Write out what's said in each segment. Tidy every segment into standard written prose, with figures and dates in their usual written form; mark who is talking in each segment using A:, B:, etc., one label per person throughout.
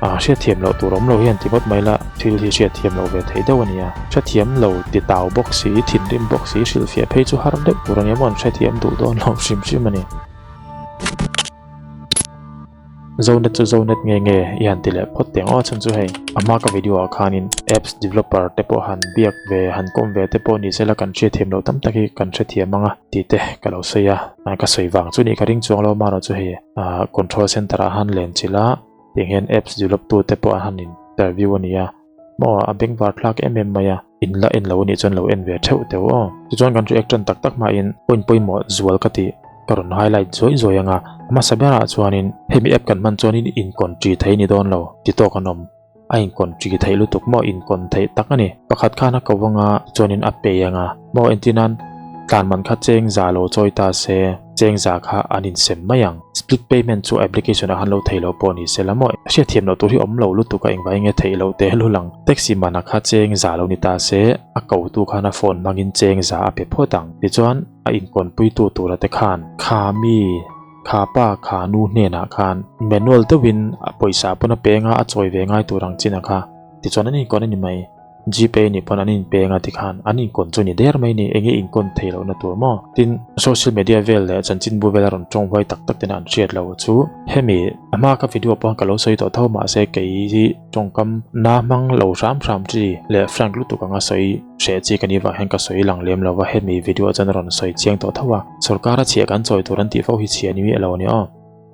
A: Ah hriatthiam loh tur awm lo hian ti ngawt mai la, thil hi hriatthiam loh ve theih deuh a nia. Hrethiam lo ti tau bawk si, thinrim bawk si, hrilhfiah phei chu har deuh tur a nia maw an hrethiam duh dawn lo hrim hrim a ni. Zonet chu Zonet nge nge i han ti leh phawt teh ang aw chhan chu hei a hma ka video ah khanin apps developer te pawh han biak ve han kawm ve te pawh ni sela kan hriatthiam loh tam tak hi kan hrethiam ang a tih te ka lo sawi a, ka sawi vang chu nih ka ring chuang lo amaherawhchu hei ah control center ah han len chilh a tiang hian apps develop tu te pawh an han interview a ni a maw a bengvar thlak em em mai a in la en lo anih chuan lo en ve theuh teuh aw tichuan kan react tan tak tak hmain point pawimawh zual ka tih ka rawn highlight zuai zuai ang a hmasa berah chuanin hemi app kan hman chuanin inkawn chi thei ni dawn lo ti tawk an awm a inkawn chi theih lutuk maw inkawn theih tak a ni pakhat khan a ko anga chuanin a pay anga maw entir nan tlan man kha cheng za lo chawi ta se. Cheng za kha an insem mai ang. Split payment chu application ah han lo thei lo pawh ni se la maw? Hriatthiam loh tur hi awm lo lutuk a engvai nge theih loh te lu lang. Taxi man ah kha cheng za lo ni ta se, a kotu khan a phone hmangin cheng za a pe phawt ang. Tichuan, a inkawnpuitu tura te khan kha mi, kha pa, kha nu hnenah khan manual deuhin a pawisa pawn a peng a, a chawi ve ngai tur ang chin a kha. Tichuan an inkawn a ni mai. Gpay nih pawn an inpeng a tikhan an inkawn chu ni der mai ni, enge inkawn thei loh na tur maw? Tin, social media vel leh chanchinbu vel a rawn tawng huai tak tak ten an hriat lo chu hemi a hma ka video pawh ka lo sawi tawh tho mahse kei hi tawngkam na hmang lo hram hram chi leh frank lutuk anga sawi hreh chi ka nih vang hian ka sawi lang lem lo va, hemi video chuan a rawn sawi chiang tawh tho a, sorkar a chhiah kan chawi tur an tih fo hi chhiah ni miah lo a ni aw,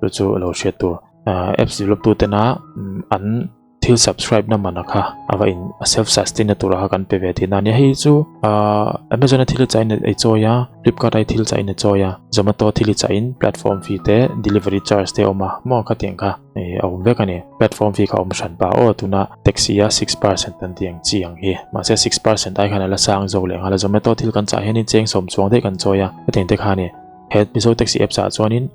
A: chu chu lo hriat tur apps develop tu tena an. Thil subscribe na man a kha a va in a self sustain na tur a kha kan pe ve thin a nia hei chu ahh Amazon a thil i chain ei chawi a Flipkart a i thil chain a chawi a Zomato thil i chain platform fee te delivery charge te a awm a maw khatiang kha ih a awm vek a ni platform fee kha a awm hran pah aw tuna taxi a 6% an tih ang chi ang hi mahse 6% ai khan a la sang zawk leh nghal a Zomato thil kan chah hianin cheng sawm chuang daih kan chawi a hetiang te kha a ni he Mizo taxi apps ah chuanin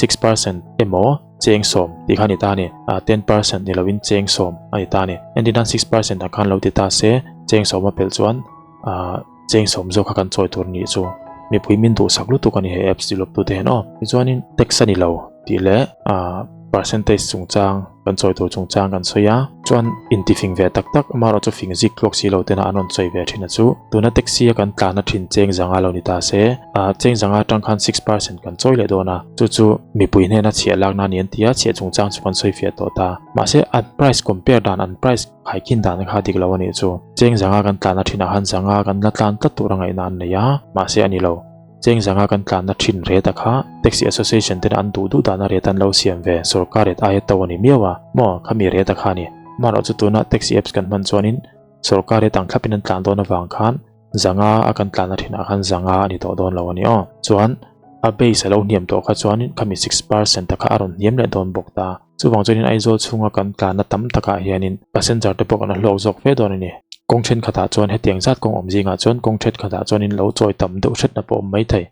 A: 6% emaw cheng sawm tih kha a ni ta a ni. 10% ni lovin cheng sawm a ni ta a ni. Entir nan 6% ah khan lo ti ta se, cheng sawm a pelh chuan cheng sawm zawk kha kan chawi tur nih chu. Mipui min duhsak lutuk a ni he apps develop tute hian aw. Tichuanin tax a ni lo tih leh percentage chungchang kan chawi tur chungchang kan sawi a. Chuan intifing ve tak tak amaherawh chu fing zik tluak si lo tena an rawn chawi ve thin a chu. Tuna taxi a kan tlan a thin cheng zanga lo ni ta se, cheng zanga atang khan 6% kan chawi leh dawn a, chu chu mipui hnena chhiah lak na ni an ti a, chhiah chungchang chu kan sawi fiah tawh ta. Mahse an price compare dan an price khaikhin dan kha dik lo a nih chu. Cheng zanga kan tlan a thinah khan zanga kan la tlan tlat tur a ngaihna an nei a, mahse a ni lo. Cheng zanga kan tlanna thin ret a kha Taxi Association tena an duh duh dana ret an lo siam ve sorkar ret aia to a ni miau a maw khami ret a kha a ni. Amaherawh chu tuna taxi apps kan hman chuanin sorkar ret ang thlapin an tlan dawn avang khan zanga a kan tlanna thinah khan zanga a ni tawh dawn lo a ni aw. Chuan a base a lo hniam tawh kha chuanin khami 6% a kha a rawn hniam leh dawn bawk ta. Chuvang chuanin Aizawl chhunga kan tlanna tam takah hianin passenger te pawh kan la hlawk zawk fe dawn a ni. Kawng thenkhatah chuan hetiang zat kawng awm zingah chuan kawng thenkhatah chuanin lo chawi tam deuh hretna pawh awm mai thei.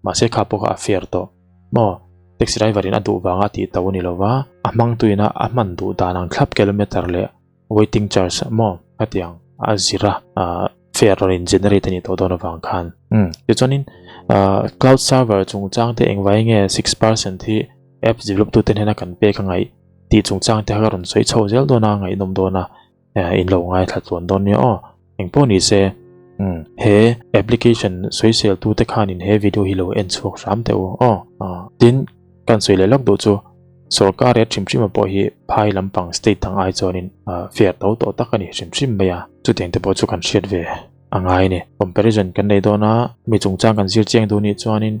A: Mahse kha pawh kha a fair tawh. Maw? Taxi driver in a duh vanga tih to a ni lova, a hmang tuina a hman duh dan ang thlap kilometer leh waiting charge maw hetiang a zir a fare rawn in generate a nih tawh dawn avang khan. Umm tichuanin cloud server chungchang te engvai nge 6% hi Apps develop tute hnena kan pek a ngaih tih chungchang te kha ka rawn sawi chho zel dawn a, ngaihnawm dawn a, in lo ngaithla tluan dawn nia aw. Engpawh ni se, umm he application sawisel tute khanin he video hi lo en chhuak hram teh u aw. Tin, kan sawi leh lawk duh chu sorkar rate hrim hrim a pawh hi phai lampang state dang ai chuanin fair to tawh tak a ni hrim hrim mai a, chutiang te pawh chu kan hriat ve a ngai a ni. Comparison kan nei dawn a, mi chungchang kan zir chiang duh nih chuanin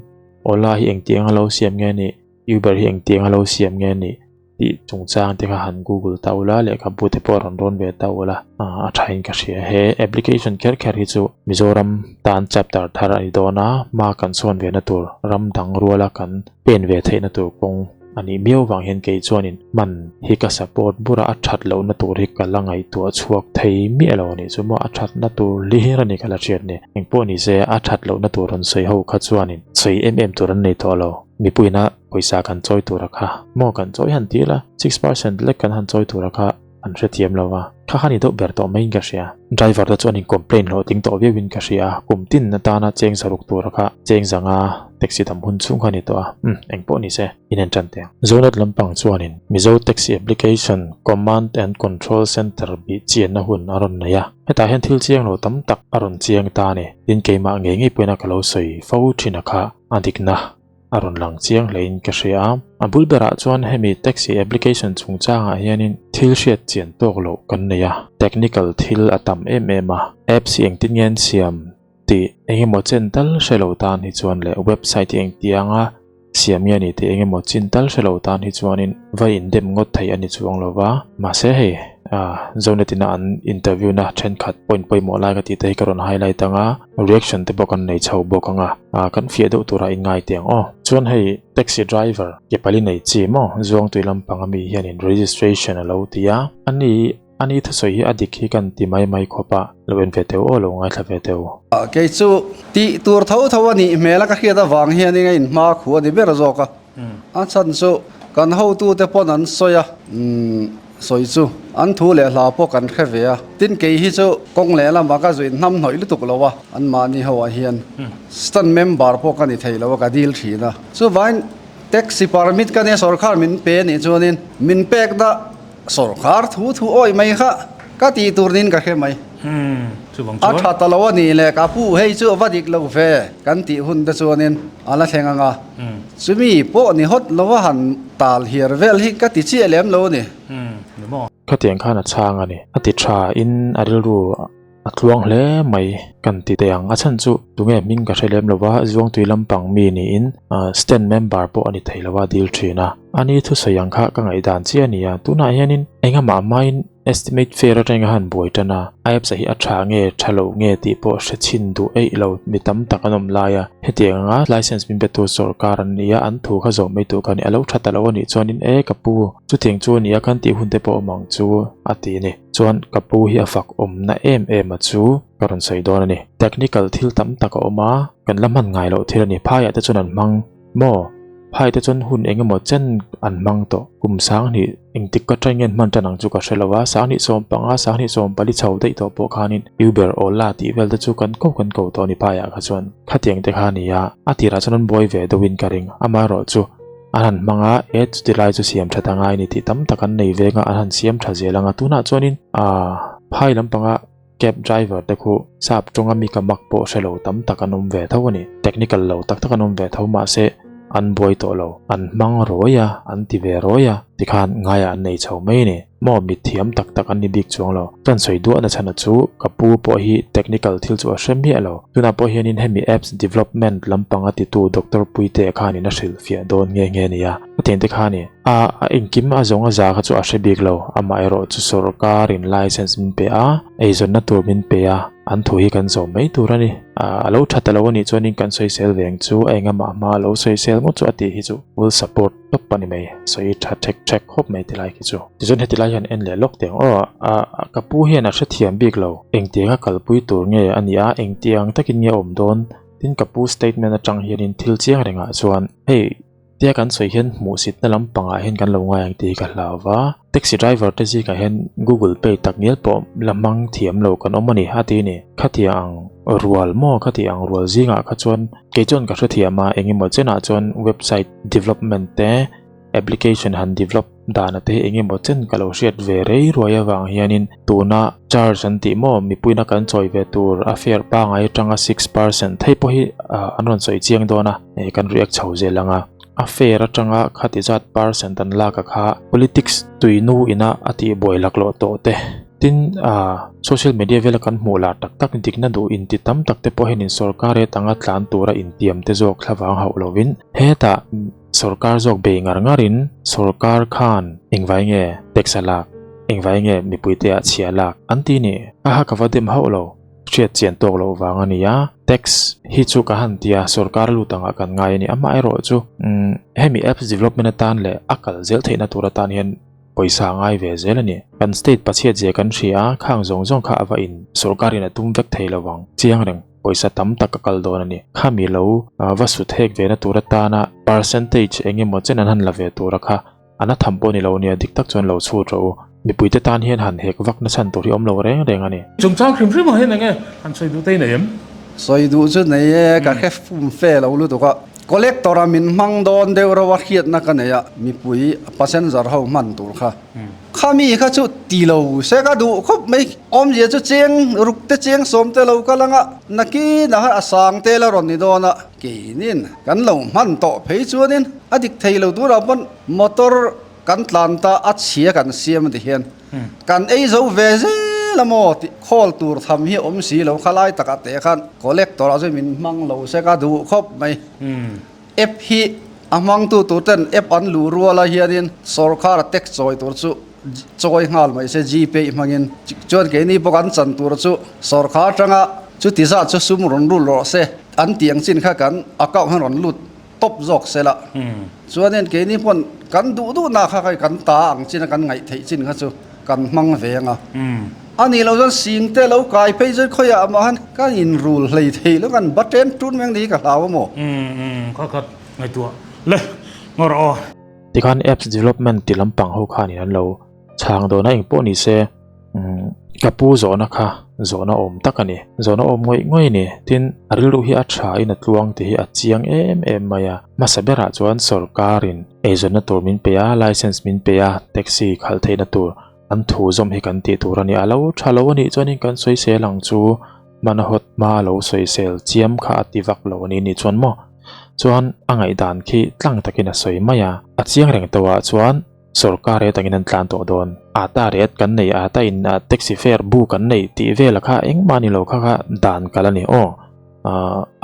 A: Ola hi engtiang a lo siam nge nih, Uber hi engtiang a lo siam nge nih tih chungchang te kha han google ta ula, lehkhabu te pawh rawn rawn ve ta ula, a thain ka hria. He application kher kher hi chu Mizoram tan chapter thar a ni dawn a, hma kan chhuan ve na tur, ram dang ruala kan pen ve theihna tur kawng a nih miau vang hian kei chuanin hman hi ka support bur a, a that lohna tur hi ka la ngaihtuah chhuak thei miah lo a nih chu maw, a thatna tur hlir a ni ka la hriat ni. Engpawh ni se a that lohna tur rawn sawi ho kha chuanin sawi em em tur an nei tawh lo, mipuina pawisa kan chawi tur a kha maw kan chawi han ti la, 6% lek kan han chawi tur a kha. an hrethiam lo a, kha kha ni deuh ber tawh maiin ka hria. Driver te chuan in complain hlawhtling tawh viauin ka hria a, kum tin atana cheng zaruk tura kha cheng zanga taxi dam hun chhung kha ni tawh a, umm engpawh ni se in en tan teh ang. Zonet lampang chuanin Mizo Taxi Application Command and Control Centre bih chianna hun a rawn nei a, hetah hian thil chiang lo tam tak a rawn chiang ta a ni. Tin keimah ngei ngei pawhin a ka lo sawi fo thin a kha a dikna. A rawn lang chiang hlein ka hria a. A bul berah chuan hemi taxi application chungchangah hianin thil hriat chian tawk loh kan nei a, technical thil a tam em em a, apps hi engtin nge an siam tih engemaw chen tal hre lo tan hi chuan leh website hi engtianga siam nge a ni tih engemaw chin tal hre lo tan hi chuanin va indem ngawt theih a ni chuang lo va. Mahse hei Zonet ina an interview na thenkhat point pawimawh lai ka tih te hi ka rawn highlight ang a, reaction te pawh kan nei chho bawk ang a. Ah kan fiah deuh turah in ngai teh ang aw. Chuan hei taxi driver ke pali nei chi maw Zuangtui lampang ami hianin registration a lo ti a, ani ani thusawi hi a dik hi kan ti mai mai khawp a, lo en ve teu aw lo ngaithla ve teu.
B: Kei chu tih tur tho tho a nih hmel a ka hriat avang hianin a inhma khu a ni ber zawk a, a chhan chu kan hotute pawn an sawi a. Sawi chu an thu leh hla pawh kan hre ve a, tin kei hi chu kawng leh lamah ka zuin hnam hnawih lutuk lo a, anmahni ho ah hian stand member pawh ka ni thei lo a, ka dil thin a. Chuvain taxi permit ka nia sawrkhar min pe anih chuanin min pek dah sawrkhar thu thu awih mai kha ka tih tur niin ka hre mai. A tha ta lo a nih leh ka pu hei chu a va dik lo ve kan tih hun te chuanin a la thleng ang a. Chumi pawh ni hawt lo a han tal hiar vel hi ka ti chiah lem lo a ni.
A: Khatiang khan a chhang a ni. A ti tha in a rilru a tluang hle mai kan ti teh ang. A chhan chu tunge hming ka hre lem lo va, Zuangtui lampang mi niin stand member pawh a ni thei lo a dil thin a. Ani thusawi ang kha ka ngaihdan chiah a ni a, tunah hianin engahmah hmain Estimate fare atanga han buai tan a, apps a hi a tha nge tha lo nge tih pawh hre chhin duh eih lo mi tam tak an awm lai a, hetiang anga license min betu sorkar an ni a, an thu kha zawh mai tur kha a ni, a lo tha ta lo a nih chuanin e ka pu chutiang chu a ni a kan tih hun te pawh awm ang chu a ti a ni. Chuan ka pu hi a fak awmna em em a chu ka rawn sawi dawn a ni. Technical thil tam tak a awm a, kan la hman ngai loh thil a ni, phaiah te chuan an hmang Maw? Phai te chuan hun eng emaw chen an hmang tawh. Kum sanghnih engtik ka try nge an hman tan ang chu ka hre lo a, sanghnih 15, sanghnih 14 chho daih tawh pawh khanin Uber, Ola tih vel te chu kan ko kan ko tawh a ni phaiah kha chuan. Khatiang te kha a ni a, a tirah chuan an buai ve deuhin ka ring. Amaherawh chu an han hmang a, e chuti lai chu siam that a ngai a ni tih tam tak an nei veng a, an han siam tha zel ang a. Tunah chuanin aaa phai lampanga Cab driver te khu sap tawnga mi ka mak pawh hre lo tam tak an awm ve tho a ni. Technical lo tak tak an awm ve tho mahse an buai tawh lo. An hmang rawi a, an ti ve rawi a, tikhan ngaiah an nei chho mai a ni. Maw mi thiam tak tak an ni bik chuang lo. Chuan sawi duahna chhana chu ka pu pawh hi technical thil chu a hre miah lo. Tunah pawh hianin hemi apps development lampanga titu Doctor Puite khanin a hrilhfiah dawn nghe nghe a ni a. Hetiang te kha a ni. A a engkim a zawng a za kha chu a hre bik lo. Amaherawh chu sorkarin license min pe a, eizawnna tur min pe a, an thu hi kan zawm mai tur a ni. A lo tha ta lo a nih chuanin kan sawisel ve ang chu, a engamah hma a lo sawisel ngawt chu a tih hi chu full support tawp a ni mai. Sawi tha thek thek khawp mai tilai khi chu. Tichuan heti lai hian en leh lawk teh ang aw. A ka pu hian a hrethiam bik lo. Engtianga kalpui tur nge a nih a, engtiang takin nge a awm dawn? Tin ka pu statement atang hianin thil chiang rengah chuan hei, Tia kan sawi hian hmuhsitna lampangah hian kan lo ngai ang tih hi ka hlau va, taxi driver te zingah hian Google Pay tak ngial pawh la hmang thiam lo kan awm a ni a ti a ni. Khatiang ang rual maw khati ang rual zingah kha chuan kei chuan ka hrethiam a, engemaw chenah chuan website development te application han develop dana te engemaw chen ka lo hriat ve rei ruai avang hianin tuna charge an tih maw mipuina kan chawi ve tur a fare pangai atanga 6% hei pawh hi an rawn sawi chiang dawn a. Hei kan react chho zel ang a, a fare atanga khati zat percent an lak a kha politics tuinu ina a tih buai laklawh tawh te tin ah social media vela kan hmuh lar tak tak dikna duh inti tam tak te pawh hianin sorkar he tanga tlan tura intiam te zawk thlavang hauh lovin hetah sorkar zawk bei ngar ngarin sorkar khan engvai nge tax a lak engvai nge mipui te ah chhia lak an ti ni a ha ka va dem hauh lo. Hriat chian tawk loh vang a ni a, tax hi chu ka han ti a, sorkar lut angah kan ngai a ni. Amaherawh chu hemi apps development atan leh a kal zel theihna tur atan hian pawisa a ngai ve zel a ni. Kan state pachhiat zia kan hria a, khang zawng zawng kha a va in sorkarin a tum vek thei lo ang. Chiang reng pawisa tam tak a kal dawn a ni. Khami lo va sut hek ve na tur atana percentage eng emaw chen an han la ve tura kha a na tham pawh ni lo nia, dik tak chuan lo chhut rawh u. Mipuite tan hian han hek vak na chhan tur hi awm lo reng reng a ni.
C: Chungchang hrim hrim ah hian enge han sawi duh te i nei em?
B: Sawi duh chu nei e, ka hre fum fe lo lutuk a. Collector a min hmang dawn deuh reuh a hriatna ka nei a, mipui passenger ho hman tur kha. Khami kha chu ti lo se ka duh khawp mai. Awmzia chu cheng ruk te cheng sawm te lo kal anga nakin ah a sang te la rawn ni dawn a, keinin kan lo hman tawh phei chuanin a dik thei lo turah pawn motor kan tlan ta a chhia kan siam a ti hian kan ei zo ve zel a maw tih khawl tur tham hi a awm si lo khalai takah teh khan collector ah chuan min hmang lo se ka duh khawp mai. App hi a hmangtu tur ten app an luh ruala hianin sawrkhara tax chawi tur chu chawi nghal mai se Gpay hmangin chuan keini bawk an chan tur chu sawrkhar atanga chuti zat chu sum rawn rul rawh se an tih ang chin kha kan account hian rawn lut tawp zawk se la chuanin keini pawn kan duh duhna kha kha kan ta ang chin a kan ngaih theih chin kha chu kan hmang ve ang a a nih loh chuan sing te lo kai phei chuan khawiah mah han kan inrul hlei thei lo kan ba ṭen ṭun mai ang ni ka hlau a maw?
C: Kha khat ngaihtuah le ngawr aw.
A: Tikhan apps development ti lampang ho khanin an lo chhang dawn a engpawh ni se ka pu zawhna kha zawhna awm tak a ni zawhna awm ngawih ngawih a ni tin a rilru hi a tha in a tluang tih hi a chiang em em mai a hmasa berah chuan sawrkarin eizawnna tur min pe a license min pe a taxi khalh theihna tur an thu zawm hi kan tih tur a ni a lo tha lo a nih chuanin kan sawisel ang chu hmana hawt hma lo sawisel chiam kha a ti vak lo a ni nih chuan maw chuan a ngaihdan khi tlang takin a sawi mai a a chiang reng tawhah chuan. Sorkar rate angin an tlan tawh dawn. Ata rate kan nei, ata in taxi fare bu kan nei tih vela kha engmah ni lo kha kha dan kal a ni aw.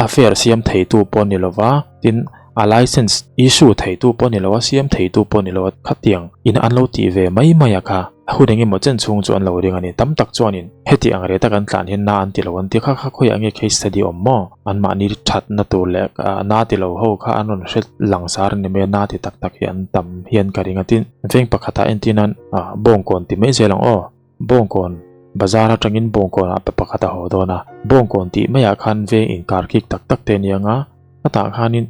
A: A fare siam theitu pawh ni lova, tin a license issue theitu pawh ni lo a, siam theitu pawh ni lo a, khatiang in an lo tih ve mai mai a kha. A hun engemaw chen chhung chu an lo ring a ni. Tam tak chuanin heti ang rate a kan tlan hian na an ti lo an ti kha kha khawiah nge case study awm maw? Anmahni thatna tur leh na ti lo ho kha an rawn hre langsar a ni mai a, na ti tak tak hi an tam hian ka ring a. Tin, veng pakhatah entir nan Bawngkawn ti mai zel ang aw, Bawngkawn bazar atangin Bawngkawnah pa pakhat a haw dawn a, Bawngkawn tih maiah khan veng inkar kik tak tak te a ni ang a, hetah khanin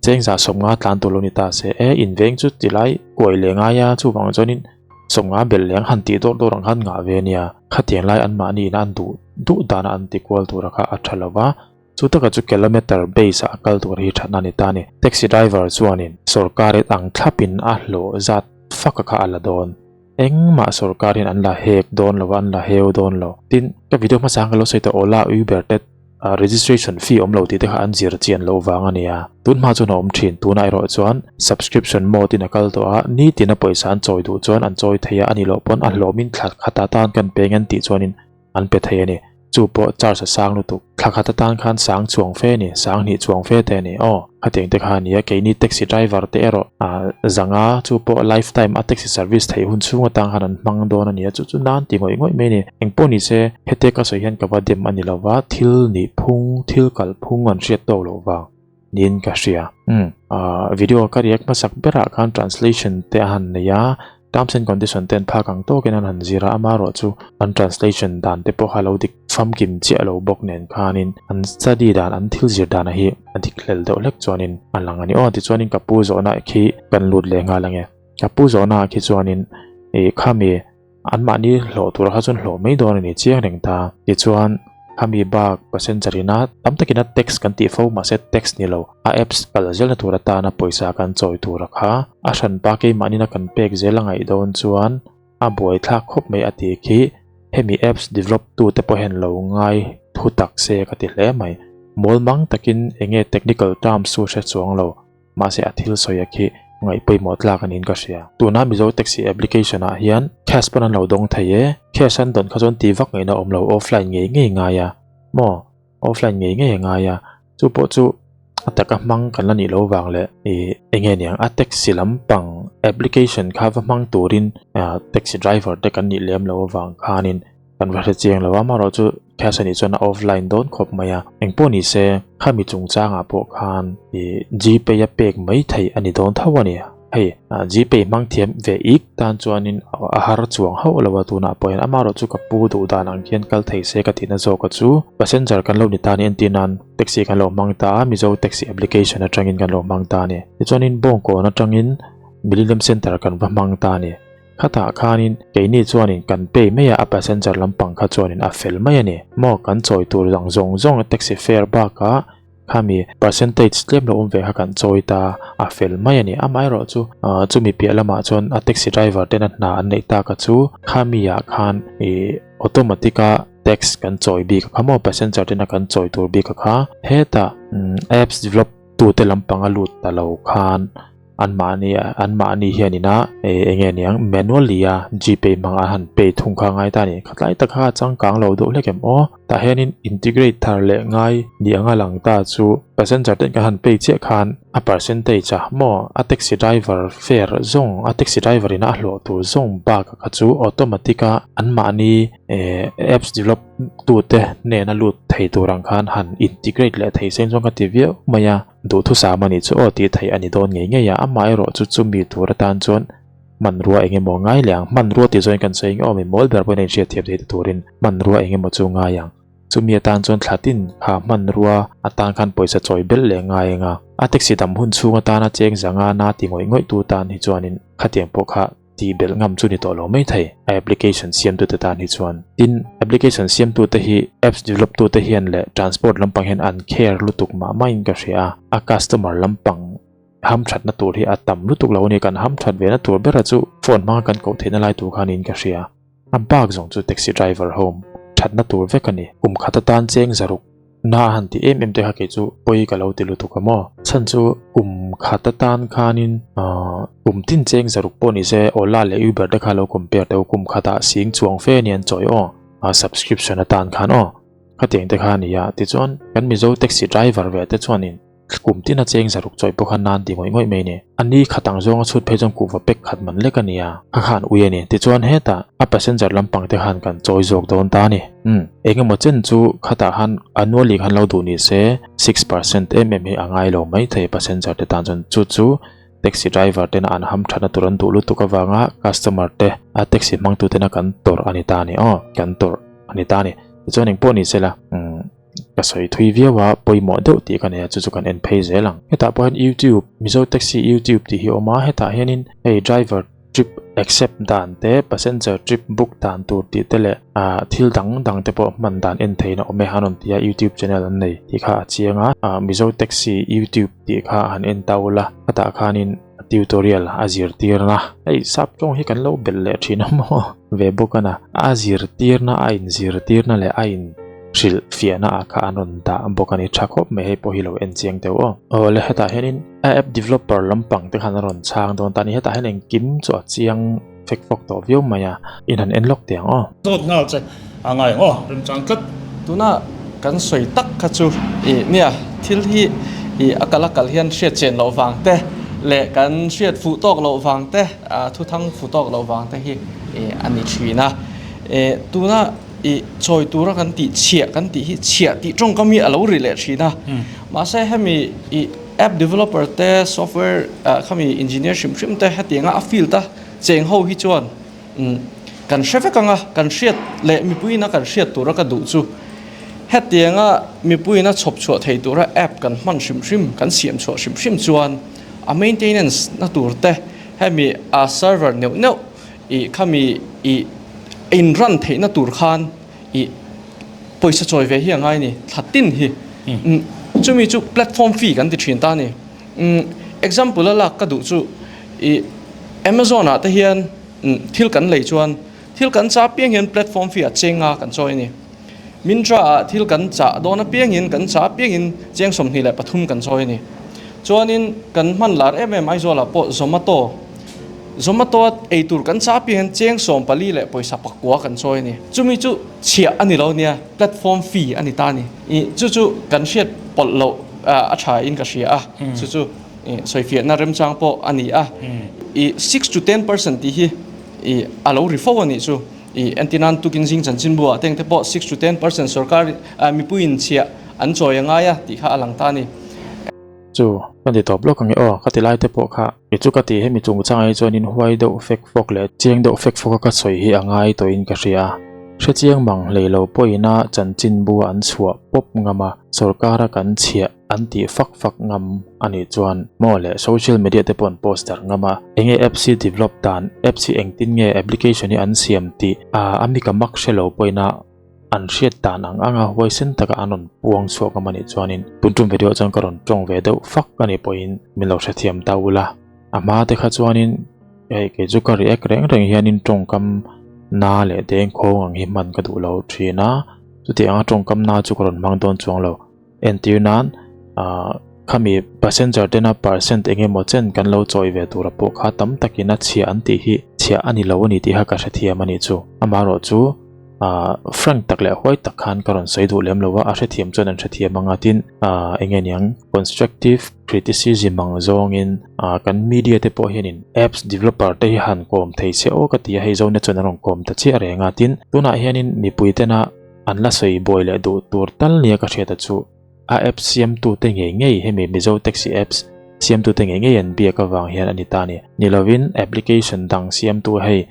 A: chengzah sawmnga tlan tur lo ni ta se, e inveng chu tilai kuai leh ngai a, chuvang chuanin Sawmnga belh leng han tih dawr dawr ang khan ngah ve nia. Khatiang lai anmahni ina an duh duh dana an ti kual tura kha a tha lova, chu taka chu kilometer base ah a kal tur hi thatna a ni ta a ni. Taxi driver chuanin sorkar in ang thlapin a hlawh zat fak a kha a la dawn. Engmah sorkar hian an la hek dawn lo a, an la heu dawn lo. Tin, ka video hmasa ang ka lo sawi tawh Ola, Uber te Registration fee awm lo tih te kha an zir chian loh vang a nia. Tun hma chuan a awm thin, tunah erawh chuan subscription mode in a kal tawh a, nitin a pawisa an chawi duh chuan an chawi thei a, a ni loh pawn a hlawmin thla khat atan kan peng an tih chuanin an pe thei a ni. Chu pawh charge a sang lutuk. Thla khat atan khan sang chuang fe a ni, sang hnih chuang fe te a ni. Aw, khatiang te kha a nia, keini taxi driver te erawh zanga chu pawh lifetime a taxi service theih hun chhung atang khan an hmang dawn a ni a, chu chu nan ti ngawih ngawih mai a ni. Engpawh ni se, hete ka sawi hian ka va dem a ni lo va, thil nih phung, thil kal phung an hriat tawk loh vang niin ka hria. Umm, video ka react hmasak berah khan translation te a han nei a, terms and condition te an phak ang tawkin an han zir a, amaherawh chu an translation dan te pawh kha lo dik famkim chiah lo bawk nen khanin an study dan, an thil zir dana hi a dik hlel deuh hlek chuanin a lang a ni. Aw tichuanin ka pu zawhna khi kan lut leh nghal ange. Ka pu zawhna ah khi chuanin ih khami Anmahni hlawh tur kha chuan hlawh mai dawn a ni chiang reng ta. Tichuan, khami bak passenger ina tam takin a tax kan tih fo mahse tax ni lo, a apps kal zelna tur atana pawisa kan chawi tura kha a hranpa keimahnin a kan pek zel a ngaih dawn chuan a buaithlak khawp mai a ti khi hemi apps develop tu te pawh hian lo ngai thu tak se ka ti hle mai. Mawl mang takin enge technical terms chu hre chuang lo. Mahse a thil sawi a khi ngaih pawimawh tlak a niin ka hria. Tuna Mizo Taxi application ah hian cash pawn an lo dawng thei e. Cash an dawn kha chuan ti vak ngaihna awm lo offline ngei ngei ngai a. Maw? Offline ngei ngei a ngai a. Chu pawh chu a taka hmang kan la nih loh vang leh ih eng nge niang a taxi lampang application kha va hmang turin taxi driver te kan nih lem loh avang khanin Kan va hre chiang lo a, amaherawh chu cash a nih chuan a offline dawn khawp mai a. Engpawh ni se, khami chungchangah pawh khan ih Gpay a pek mai theih a ni dawn tho a ni. Hei, Gpay hmang thiam ve ik tan chuanin a har chuang hauh lo a tunah pawh hian amaherawh chu ka pu duh dan ang khian kal thei se ka tihna zawk a chu. Passenger kan lo ni ta a ni entir nan taxi kan lo hmang ta a, Mizo taxi application atangin kan lo hmang ta a ni. Tichuanin Bawngkawn atangin Millennium Centre kan va hmang ta a ni. Khatah khanin keini chuanin kan pay mai a, a passenger lampang kha chuanin a fel mai a ni. Maw kan chawi tur dang zawng zawng taxi fare bakah khami percentage tlem lo awm ve kha kan chawi ta a fel mai a ni. Amaherawh chu chumi piah lamah chuan a taxi driver tena hna an neih tak a chu khami ah khan ih automatic a tax kan chawi bik a kha maw passenger tena kan chawi tur bik a kha hetah apps develop tute lampang a lut ta lo khan Anmahni anmahni hian ina eng nge niang manually a gpay hmang a han pay thung kha ngai ta a ni. Khatlai tak kha a changkang lo deuh hlek em aw. Tah hianin integrate thar leh ngai ni anga lang ta chu passenger ten kan han pay chiah khan a percentage a maw a taxi driver fare zawng a taxi driver ina a hlawh tur zawng bak kha chu automatic a anmahni apps develop tute hnena lut thei tur ang khan han integrate leh thei se chuan ka ti viau mai a. Duhthusam a nih chu aw tih theih a ni dawn ngei ngei a, amah erawh chu chumi tur atan chuan hmanrua eng emaw ngai leh ang. Hmanrua tih zawngin kan sawi eng aw mi mawl ber pawhin a inhriat thiam thei ta turin hmanrua eng emaw chu ngai ang. Chumi atan chuan thla tin kha hmanrua atan khan pawisa chawi belh leh ngai ang a, a taxi dam hun chhung atana cheng zanga na ti ngawih ngawih tu tan hi chuanin khatiang pawh kha tih belh ngam chu ni tawh lo mai thei a application siamtute tan hi chuan. Tin, application siamtute hi apps develop tute hian leh transport lampang hian an care lutuk mah mahin ka hria a, a customer lampang hamthatna tur hi a tam lutuk lo a ni, kan hamthat ve na tur bera chu phone hmanga kan koh theihna lai tur kha niin ka hria. A bak zawng chu taxi driver home thatna tur vek a ni. Kum khat atan cheng zaruk Na a han ti em em te kha kei chu pawi ka lo ti lutuk a maw? Chhan chu kum khat atan khanin kum tin cheng zaruk pawh ni se Ola leh Uber te kha lo compare teh u kum khatah sing chuang fe a ni an chawi aw a subscription atan khan aw khatiang te kha a ni a tichuan kan Mizo taxi driver ve te chuanin Kum tin a cheng zaruk chawi pawh kha nan ti ngawih ngawih mai ni. A ni khat ang zawnga chhut phei chuan kuhva pack khat man lek a ni a, kha khan ui a ni. Tichuan hetah a passenger lampang te khan kan chawi zawk dawn ta a ni. Umm, eng emaw chen chu khatah khan annually khan lo duh ni se 6% em em hi a ngai lo mai thei passenger te tan chuan chu chu taxi driver tena an ham thatna tur an duh lutuk avanga customer te a taxi hmangtu tena kan tawrh a ni ta a ni aw, kan tawrh a ni ta a ni. Tichuan engpawh ni sela, umm. Ka sawi thui viau a, pawimawh deuh tih ka nei a, chu chu kan en phei zel ang. Hetah pawh hian YouTube, Mizo Taxi YouTube tih hi a awm a, hetah hianin hei driver trip accept dan te, passenger trip book dan tur tih te leh ah thil dang dang te pawh hman dan en theihin a awm e, an rawn ti a, YouTube channel an nei tih kha a chiang a, ah Mizo Taxi YouTube tih kha han en ta ula, hetah khanin tutorial a zirtirna, hei sap tawng hi kan lo belh leh thin a maw ve bawk a na, a zirtirna a inzirtirna leh a in. Hrilh fiahna ah kha an rawn dah bawk a ni. Tha khawp mai hei pawh hi lo en chiang deuh aw. Awle hetah hianin a app developer lampang te khan an rawn chhang dawn ta a ni. Hetah hian engkim chu a chiang fek fawk tawh viau mai a, in han en lawk teh ang aw.
C: Zawt nghal che a ngai ang aw, remchang tlat.
D: Tuna kan sawi tak kha chu ih nia thil hi ih a kal a kal hian hriat chen loh vang te leh kan hriat fuh tawk loh vang te thuthang fuh tawk loh vang te hi ih a ni thin a. Tuna I chawi tura kan tih chhiah kan tih hi chhiah tih tawngkam hi a lo ri leh thin a. Mahse hemi i app developer te software khami engineer hrim hrim te hetianga a field a cheng ho hi chuan kan hre vek ang a, kan hriat leh mipuiin a kan hriat tura ka duh chu hetianga mipuiin a chhawp chhuah thei tura app kan hman hrim hrim kan siam chhuah hrim hrim chuan a maintenance na tur te hemi a server neuh neuh I khami i in run theihna tur khan i pawisa chawi ve hi a ngai a ni, thla tin hi. Chumi chu platform fee kan ti thin ta a ni. Example a lak ka duh chu i Amazon ah te hian thil kan lei chuan thil kan chah apiang hian platform fee ah cheng nga kan chawi a ni. Myntra ah thil kan chah dawn apiangin kan chah apiangin cheng 23 kan chawi a ni. Chuanin kan hman lar em em Aizawl ah pawh Zomato Zomato a ei tur kan chah apiangin cheng sawm pali leh pawisa pakua kan chawi a ni. Chumi chu chhiah a ni lo nia, platform fee a ni ta a ni. Ih chu chu kan hriat pawlh loh a tha in ka hria a, chu chu ih sawifiahna remchang pawh a ni a. Ih 6 to 10% tih hi ih a lo ri fo a nih chu. Ih entir nan tukin zing chanchinbu ah teng te pawh 6 to 10% sorkar mipuiin chhiah an chawi a ngai a tih kha a lang ta a ni.
A: Chu, ka ti tawp lawk ang e aw, ka ti lai te pawh kha mi chu ka ti hemi chungchangah hi chuanin huai deuh fek fawk leh chiang deuh fek fawk a ka sawi hi a ngai tawhin ka hria. Hrechiang mang hlei lo pawhin a chanchinbu an chhuah pawp ngam a, sawrkara kan chhiah an tih fak fak ngam a nih chuan maw leh social media te pawh an post darh ngam a, enge apps hi develop dan, apps hi engtin nge application hi an siam tih a mi ka mak hre lo pawhin a an hriat dan ang anga huaisen taka an rawn puang chhuak ngam a nih chuanin tun tum video ah chuan ka rawn tawng ve deuh fak a nih pawhin min lo hrethiam ta ula. A hma te kha chuanin hei kei chu ka react reng reng hianin tawngkam na leh dengkhawng ang hi hman ka duh lo thin a, chutiang anga tawngkam na chu ka rawn hmang dawn chuang lo. Entir nan ah khami passenger tena percent eng emaw chen kan lo chawi ve tura pawh kha tam takin a chhia an tih hi chhia a ni lo a ni tih kha ka hrethiam a nih chu. Amaherawh chu ah frank tak leh huai tak khan ka rawn sawi duh lem lo a, a hrethiam chuan an hrethiam anga tin ah eng nge niang constructive criticism ang zawngin ah kan media te pawh hianin apps developer te hi han kawm thei se aw ka ti a, hei Zonet chuan an rawn kawm ta chiah reng a, tin tunah hianin mipui tena an la sawi buai leh duh tur tal nia ka hriat a chu a app siamtu te ngei ngei hemi Mizo Taxi apps siamtu te ngei ngei an biak avang hian a ni ta a ni. Ni lovin application dang siamtu hei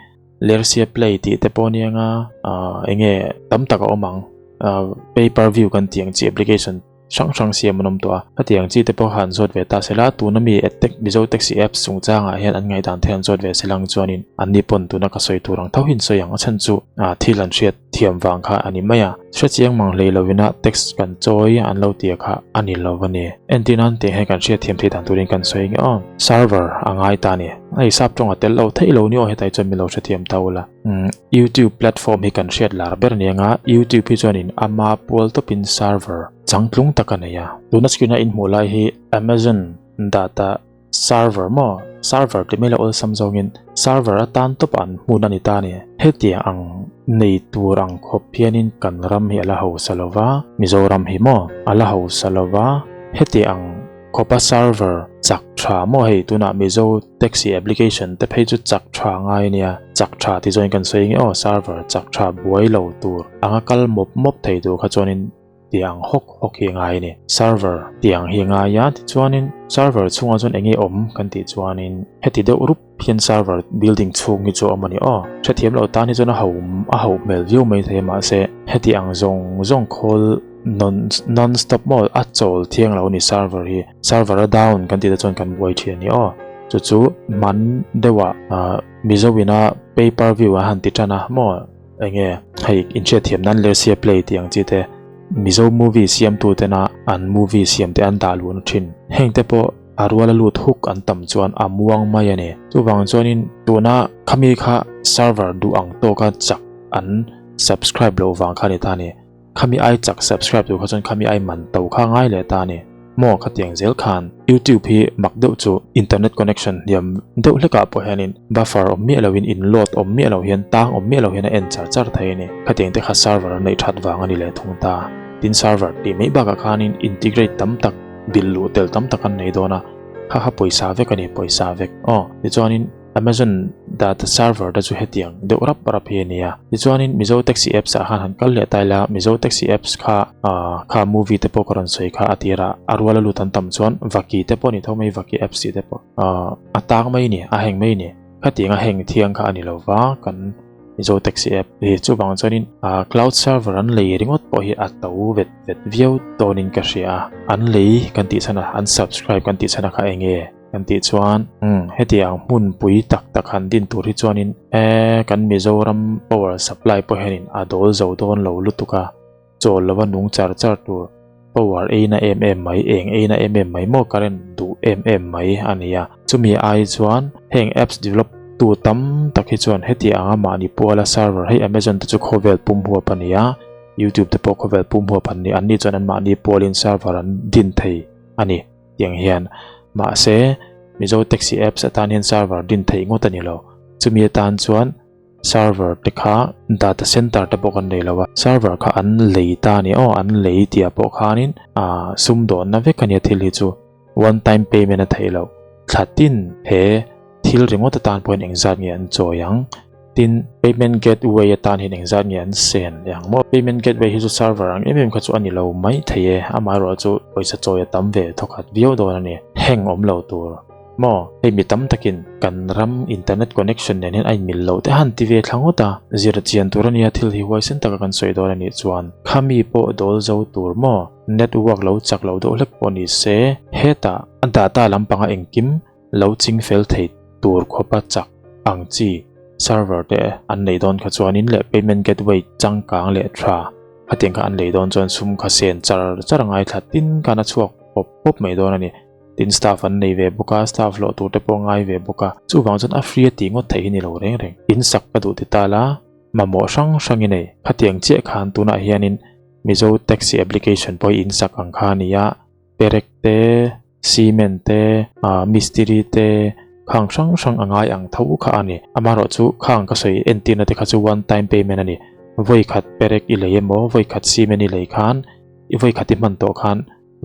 A: Lersia Play tih te pawh nia nga ah enge tam tak a awm ang ah pay per view kan tih ang chi application hrang hrang siam an awm tawh a hetiang chi te pawh kha an zawt ve ta sela tuna mi Edtech Mizo Taxi apps chungchangah hian an ngaihdan te an zawt ve sela ang chuanin anni pawn tuna ka sawi tur ang tho hi an sawi ang a chhan chu ah thil an hriat thiam vang kha a ni mai a hrechiang mang hlei lovina tax kan chawi an lo tia kha a ni lo a ni. Entir nan tih hian kan hriatthiam theih dan turin kan sawi nge aw. Server a ngai ta a ni. Hei sap tawng a tel lo theih lo ni aw hetai chuan min lo hrethiam ta ula. Umm YouTube platform hi kan hriat lar ber nia nga YouTube hi chuanin ama pual tawpin server changtlung tak a nei a. Tuna screen a inhmuh lai hi Amazon data Server maw? Server tih mai la awlsam zawngin server atan tawp an hmun a ni ta a ni. Hetiang ang nei tur ang khawp hianin kan ram hi a la hausa lo va, Mizoram hi maw a la hausa lo va, hetiang ang khawpa server chak tha maw hei tunah Mizo taxi application te phei chu chak tha ngai ania, chak tha tih zawngin kan sawi nge aw server chak tha buai lo tur anga kal mawp mawp thei tur kha chuanin tiang hawk hawk hi a ngai a ni. Server tiang hi a ngai a, tichuanin server chhungah chuan eng nge awm kan tih chuanin heti deuh rup hian server building chhung hi chu a awm a ni aw. Hrethiam loh tan hi chuan a ho a hoh hmel viau mai thei a mahse heti ang zawng zawng khawl non non stop maw a chawl thiang lo a ni server hi. Server a down kan tih te chuan kan buai thin a ni aw. Chu chu hman deuhah ah Mizo ina pay per view an han ti tan a maw. Enge hei inhriatthiam nan Lersia play tih ang chi te Mizo movie siamtu tena an movie siam te an dah luhna thin. Heng te pawh a ruala lut huk an tam chuan a muang mai a ni. Chuvang chuanin tuna khami kha server duh ang tawka chak an subscribe loh vang kha a ni ta a ni. Khami ai chak subscribe tur kha chuan khami ai man to kha ngai leh ta a ni. Maw khatiang zel khan YouTube hi mak deuh chu internet connection hniam deuh hlekah pawh hianin buffer awm miah loin in load awm miah lo hian tang awm miah lo hian a en char char thei a ni. Khatiang te kha server an neih that vang a ni leh thung ta. Tin server tih mai bakah khanin integrate tam tak bill luh tel tam tak an nei dawn a, kha kha pawisa vek a ni pawisa vek. Aw tichuanin. Amazon data server te chu hetiang deuh rap rap hi a ni a. Tichuanin Mizo Taxi apps ah khan han kal leh ta ila, Mizo Taxi apps kha ah kha movie te pawh ka rawn sawi kha a tirah a ruala lut an tam chuan Vaki te pawh a ni tho mai, Vaki apps tih te pawh ah a tang mai a ni, a heng mai a ni. Khatiang a heng thiang kha a ni lo va, kan Mizo Taxi app hi chuvang chuanin ah cloud server an lei ringawt pawh hi a to vet vet viau dawnin ka hria a. An lei kan tih chhan a, an subscribe kan tih chhan a kha eng nge? Kan tih chuan umm hetiang hmunpui tak tak han din tur hi chuanin e kan Mizoram power supply pawh hianin a dawl zo dawn lo lutuk a, chawl lova nung char char tur power eina em em mai, eng eina em em mai maw current duh em em mai a ni a. Chumi ai chuan heng apps develop tu tam tak hi chuan heti anga mahni puala server hei Amazon te chu khawvel pum huap a ni a, YouTube te pawh khawvel pum huap an ni, anni chuan an mahni pualin server an din thei a ni. Tiang hian mahse Mizo Taxi apps atan hian server din theih ngawt a ni lo. Chumi atan chuan server te kha data center te pawh kan nei lo a, server kha an lei ta a ni aw, an lei tih ah pawh khanin ah sumdawnna vek a nia thil hi chu one time payment a theih loh. Thla tin he thil ringawt atan pawhin engzat nge an chawi ang? Tin, payment gateway atan hian engzat nge an sen leh ang maw? Payment gateway hi chu server ang em em kha chu a ni lo mai thei e, amaherawh chu pawisa chawi a tam ve thawkhat viau dawn a ni. Heng awm lo tur. Maw? Hei mi tam takin kan ram internet connection nen hian a inmil loh te han ti ve thla ngawt a, zir chian tur a nia thil hi huaisen taka kan sawi dawn a nih chuan khami pawh dawl zo tur maw? Network lo chak lo deuh hlek pawh ni se hetah a data lampanga engkim lo ching fel thei tur khawpa chak ang chi server te an nei dawn kha chuanin leh payment gateway changkang leh tha khatiang kha an lei dawn chuan sum kha sen char char a ngaithla tin khan a chhuak pawp pawp mai dawn a ni. Tin staff an nei ve bawk a, staff hlawh tur te pawh a ngai ve bawk a, chuvang chuan a free a tih ngawt theih hi ni lo reng reng. In sak ka duh ti ta la, mamawh hrang hrang i nei. Khatiang chiah khan tunah hianin Mizo taxi application pawh hi in sak ang kha a ni a, perek te, cement te, ah mistiri te, khang hrang hrang a ngai ang tho kha a ni. Amaherawhchu khang ka sawi entirna te kha chu one time payment a ni. Vawi khat perek i lei emaw, vawi khat cement i lei khan, i vawi khat i hman tawh khan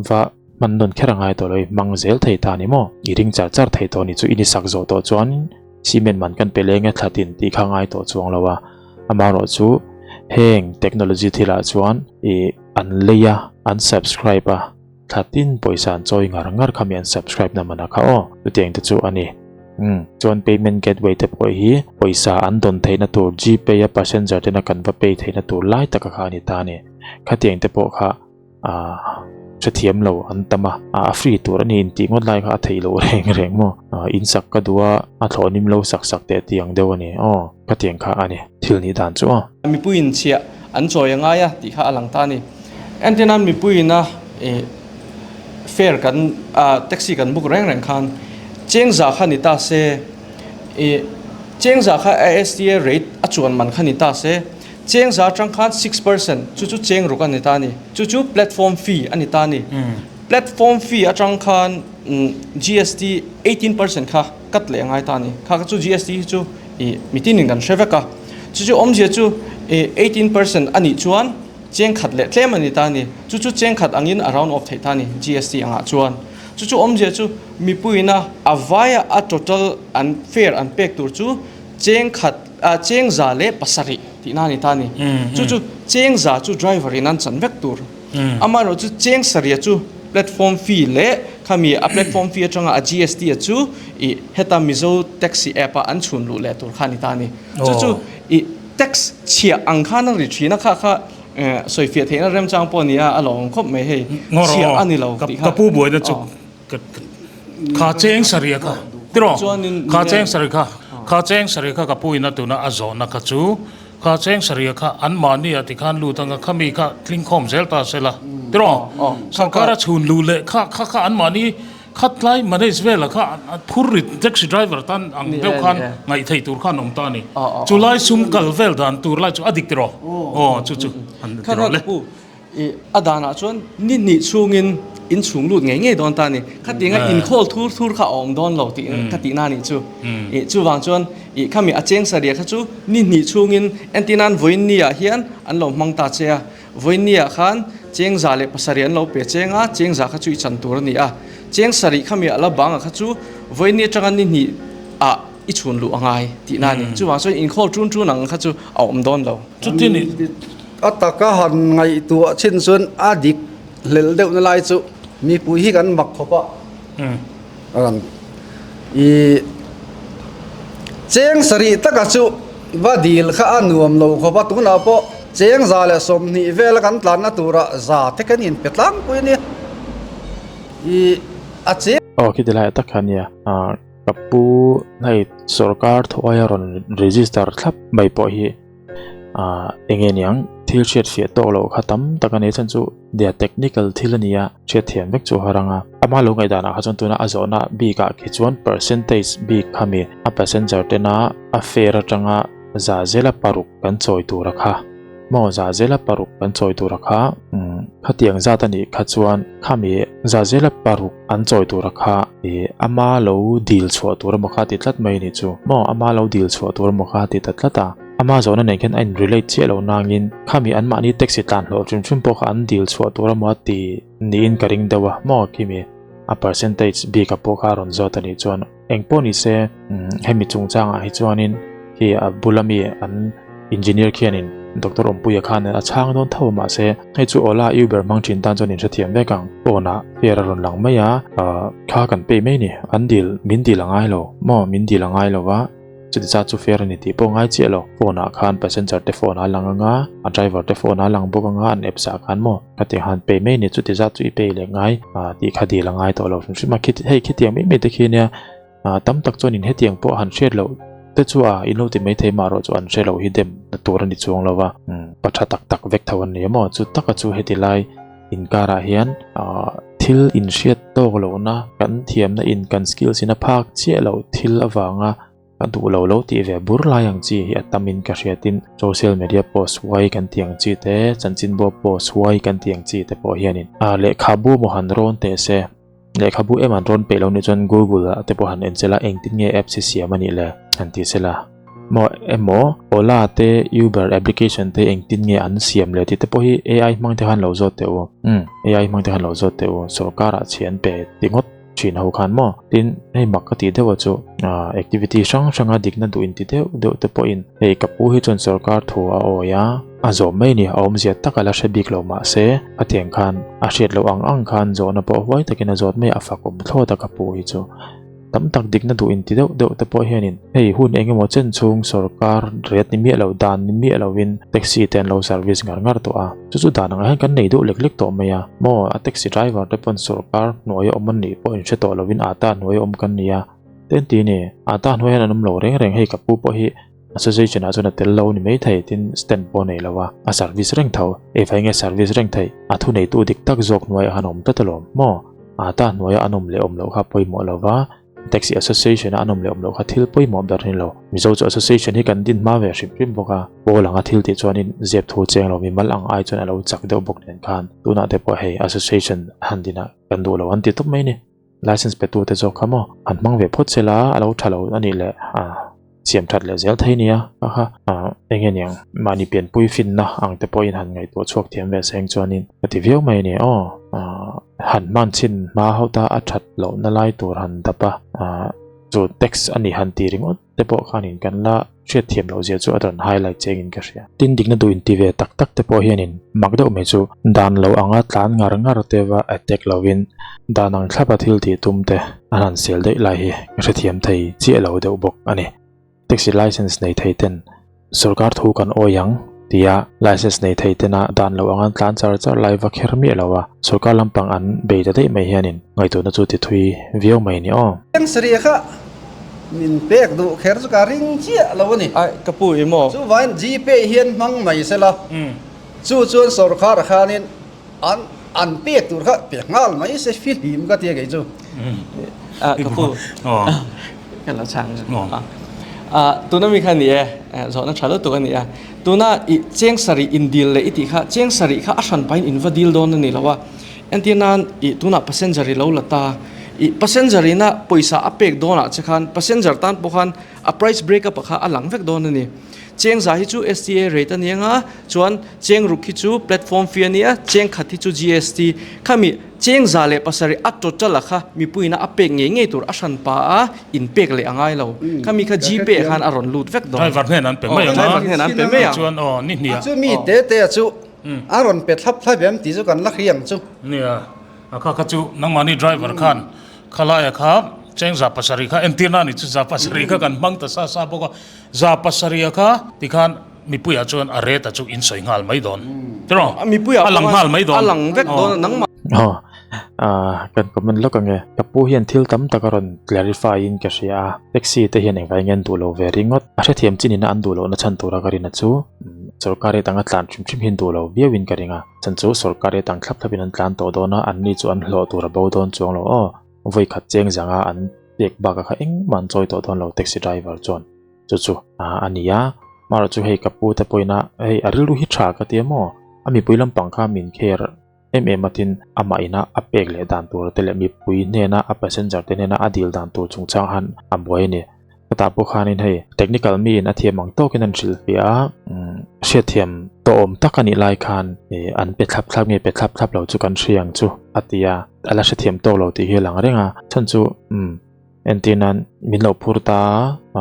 A: va hman nawn kher a ngai tawh lo i hmang zel thei ta a ni maw? I ring char char thei tawh a ni chu i ni sak zawh tawh chuan cement man kan pe leng e thla tin tih kha ngai tawh chuang lo a, amaherawhchu heng technology thilah chuan i an lei a, an subscribe a, thla tin pawisa an chawi ngar ngar kha mi an subscribe na man a kha aw, chutiang te chu a ni. Umm chuan payment gateway te pawh hi pawisa an dawn theihna tur gpay a passenger tena kan va pay theihna tur lai taka kha a ni ta a ni, khatiang te pawh kha. Ahh hrethiam lo an tam a, a free tur a ni intih ngawt lai kha a theih loh reng reng maw, in sak ka duh a, a thlawhnim lo sak sak teh tih ang deuh a ni aw, khatiang kha a ni thil nih dan chu aw.
D: Mipuiin chhiah an chawi a ngai a tih kha a lang ta a ni. Entirnan mipuiina ih fare kan ah taxi kan book reng reng khan chengza kha ni ta se ih chengza kha ASTA rate a chuan man kha ni ta se, Cheng za atang khan 6% chu chu cheng ruk a ni ta a ni. Chu chu platform fee a ni ta a ni. Platform fee atang khan GST 18% kha cut leh a ngai ta a ni. Kha kha chu GST hi chu ih mitinin kan hre vek a. Chu chu awmzia chu ih 18% a nih chuan cheng khat leh tlem a ni ta a ni. Chu chu cheng khat angin a round off theih ta a ni GST angah chuan. Chu chu awmzia chu mipuiina a vaia a total an fare an pek tur chu cheng khat ah cheng za leh pasarih tihna a ni ta a ni. Chu chu cheng za chu driver in an chan vek tur. Amaherawh chu cheng sarih chu platform fee leh khami a platform fee atanga a GST a chu ih heta Mizo taxi app a an chhun luh leh tur kha a ni ta a ni. Chu chu ih tax chhiah ang khan a ri thin a kha kha sawifiah theihna remchang pawh a ni a, a lawmawm khawp mai hei chhiah a ni lo tih kha.
C: Ka pu buaina chu Kha cheng sarih kha tiraw kha cheng sarih kha kha cheng sarih kha ka pu in a tuna a zawhna kha chu kha cheng sarih kha an mahni ah tikhan lut anga khami kha tling khawm zel ta sela tiraw sorkar a chhun luh leh kha kha kha an mahni khatlai manage vela kha phur rit taxi driver tan ang deuh khan ngaih theih tur khan awm ta a ni chulai sum kal vel dan tur lai chu a dik tiraw aw chu chu an tiraw le.
D: I a danah chuan ni hnih chhungin in chhung lut ngei ngei dawn ta a ni. Khatinga inkhawl thur thur kha a awm dawn lo tih ka tihna a nih chu. I chuvang chuan i khami a cheng sarih kha chu ni hnih chhungin entirnan vawiin ni ah hian an lo hmang ta che a. Vawiin ni ah khan cheng za leh pasarih an lo pe cheng a, cheng za kha chu i chan tur a ni a. Cheng sarih khami a la bang ah kha chu vawiin ni atanga ni hnih ah i chhun luh a ngai tihna a ni. Chuvang chuan inkhawl tun tun ang kha chu a awm dawn lo.
C: Chutin i.
B: A taka han ngaihtuah chin chuan a dik hlelh deuhna lai chu mipui hi kan mak khawp a. A rawn i cheng sarih taka chu va dil kha a nuam lo khawp a, tunah pawh cheng 120 vela kan tlanna turah za te kan inpe tlangpui a nia. I a cheng.
A: Aw khiti lai tak kha nia. Ka pu hei sorkar thuaia rawn register thlap mai pawh hi ah eng nge niang thil hriat fiah tawk loh kha tam tak a ni chhan chu dia technical thil a ni a hriat thiam vek chu a har ang a ama lo ngaih danah kha chuan tuna a zawhna bik ah khi chuan percentage bik khami a passenger tena a fare atanga za zela paruk kan chawi tur a kha. Maw za zela paruk kan chawi tur a kha umm khatiang zat a nih kha chuan khami za zela paruk an chawi tur a kha ih ama lo dil chhuah tur emaw kha ti tlat mai a nih chu maw ama lo dil chhuah tur emaw kha ti ta tlat a ama zawhna nen khian a in relate chiah lo nangin khami anmahni taxi tlan hlawh hrim hrim pawh kha an dil chhuah tur emaw a ti niin ka ring deuh a maw khimi a percentage bik a pawh kha a rawn zawt a nih chuan. Eng pawh ni se, hemi chungchangah hi chuanin khi a bula mi an engineer khianin Doctor Awmpuia khan a chhang dawn tho a mahse hei chu Ola Uber hmang thin tan chuan inhrethiam vek ang. Phone ah fare a rawn lang mai a, kha kan pay mai ni, an dil min dil a ngai lo maw min dil a ngai lo va, chuti zat chu fare a ni tih pawh ngai chiah lo. Phone ah khan passenger te phone ah a lang ang a, a driver te phone ah a lang bawk ang a, an apps ah khan maw khatiang han pay mai ni, chuti zat chu i pay leh ngai tih kha dil a ngai tawh lo hrim hrim a, hei khitiang mai mai te khi nia. Tam tak chuanin hetiang pawh han hriat loh te chu a in lo ti mai thei mah erawh chu an hre loh hi dem na tur a ni chuang lo va, pa tha tak tak vek tho an ni emaw chu taka chu heti lai inkarah hian thil inhriat tawk lohna kan thiamna in kan skills in a phak chiah loh thil avanga ka duh lo lo tih ve bur lai ang chi hi a tamin ka hriatin social media post huai kan tih ang chi te chanchinbua post huai kan tih ang chi te pawh hianin lehkhabu maw han rawn teh se. Lehkhabu em an rawn peih lo nih chuan Google ah te pawh han en sela engtin nge apps hi siam a nih le han ti sela. Maw emaw Ola te Uber application te engtin nge an siam le tih te pawh hi AI hmang te khan lo zawt teh u. Umm AI hmang te khan lo zawt teh u sorkar ah chhi an pe ti ngawt thin ho khan maw. Tin hei mak ka tih deuh a chu activity hrang hrang a dikna duh inti deuh deuh te pawhin hei ka pu hi chuan sorkar thu a awi a. A zawm mai ni, a awmzia tak a la hre bik lo mahse, a tiang khan a hriat loh ang ang khan zawhna pawh huai takin a zawt mai a, a fak awm thlawt a ka pu hi chu. Tam tak dikna duh inti deuh deuh te pawh hianin hei hun eng emaw chen chhung sorkar ret ni miah lo, dan ni miah lovin taxi te an lo service ngar ngar tawh a, chu chu dan angah hian kan nei deuh lek lek tawh mai a, maw a taxi driver te pawn sorkar hnuaia awm an nih pawh inhre tawh lovin ata hnuaia awm kan ni a, te an ti ni, ata hnuai hian an awm lo reng reng hei ka pu pawh hi Association ah chuan a tel lo ni mai thei tin stand pawh a nei lo a, a service reng tho. Ei fai nge service reng theih? A thuneitu dik tak zawk hnuaiah han awm tlat alawm maw? A ta hnuaia an awm leh awm loh kha pawimawh lo va, Taxi Association a an awm leh awm loh kha thil pawimawh ber a ni lo. Mizo chu Association hi kan din hma ve hrim hrim bawk a, pawl anga thil tih chuanin zep thu cheng lo mimal ang ai chuan a lo chak deuh bawk nen khan tunah te pawh hei Association han dinah kan duh lo an ti tawp mai ni. License pe tute zawk kha maw han hmang ve phawt sela a lo tha lo a nih leh a siam that leh zel thei nia kha kha eng nge niang mahni pianpui finna ang te pawhin han ngaihtuah chhuak thiam ve seng chuanin ka ti viau mai a ni aw han hman chhin hma hauta a that lohna lai tur han dap a chu tax a nih han ti ringawt. te pawh khanin kan la hriat thiam loh zia chu a rawn highlight chengin ka hria. Tin dikna duh inti ve tak tak te pawh hianin mak deuh mai chu dan lo anga tlan ngar ngar te va attack lovin dan ang thlapa thil tih tum te an han sel daih lai hi ka hrethiam thei chiah lo deuh bawk a ni. Taxi license nei thei ten Sorkar thu kan awi ang tia license nei thei tena dan lo anga tlan char char lai va kher miah lo a, sorkar lampang an bei ta daih mai hianin ngaihtuahna chu ti thui viau mai ni aw.
B: Eng sarih kha min pek duh kher chu ka ring chiah lo a ni.
D: Ai, ka pu i maw?
B: Chuvain Gpay hian hmang mai sela, chu chuan sorkar khanin an an pek tur kha pe nghal mai se fihlim ka tia kei chu.
D: Ka pu. Ka lo chhang a. Tuna mi kha ni e, zawhna tha lutuk a ni a. Tuna i cheng sarih in dil leh i tih kha, cheng sarih kha a hran pahin in va dil dawn a ni lo a. Entir nan i tunah passenger i lo la ta, i passenger ina pawisa a pek dawnah che khan passenger tan pawh khan a price break up ah kha a lang vek dawn a ni. Cheng za hi chu STA rate a ni anga, chuan cheng ruk hi chu platform fee a ni a, cheng khat hi chu GST. Khami Cheng 107 a total a kha mipuiin a pek ngei ngei tur a hran pa a in pek leh a ngai lo. Khami kha Gpay ah khan a rawn lut vek dawn.
C: Driver hnen an pe mai ang a.
D: Driver hnen an pe mai ang.
C: Chuan aw ni hnih ah.
B: Chu mi te te a chu a rawn pe thlap thlap em tih chu kan la hriang chu.
C: Nia a kha kha chu nangmahni driver khan khalaia kha cheng 700 kha entirna a ni chu 700 kha kan hmang ta sa sa bawk a 700 a kha tikhan Mipuiah chuan a rate a chu in sawi nghal mai dawn. Tiraw?
D: Mipuiah
C: A lang nghal mai dawn.
D: A lang vek dawn a nangmah.
A: Aw, kan comment lawk ange. Ka pu hian thil tam tak a rawn clarify in ka hria a, taxi te hian engvai nge an duh lo ve ringawt. A hrethiam chin ina an duh lohna chhan tura ka rin a chu sorkar rate anga tlan hrim hrim hi an duh lo viau in ka ring a. Chhan chu sorkar rate ang thlap thlap in an tlan tawh dawn a, anni chu an hlawh tur a bo dawn chuang lo aw. Vawi khat cheng zanga an pek bakah kha engmah an chawi tawh dawn lo taxi driver chuan. Chu chu a ni a, marawh chu hei ka pu te pawhin a hei a rilru hi tha ka ti a maw, a mipui lampang kha min kher em em a tin amah ina a pek leh dan tur te leh mipui hnena a passenger te hnena a dil dan tur chungchang han a buai a ni. Hetah pawh khanin hei technical miin a thiam ang tawkin an hrilhfiah a, hriatthiam tawhawm tak a nih lai khan an pe thlap thlap nge pe thlap thlap lo chu kan hria ang chu a ti a, a la hrethiam tawk lo tih hi a lang reng a, chhan chu umm. Entir nan min lo phur ta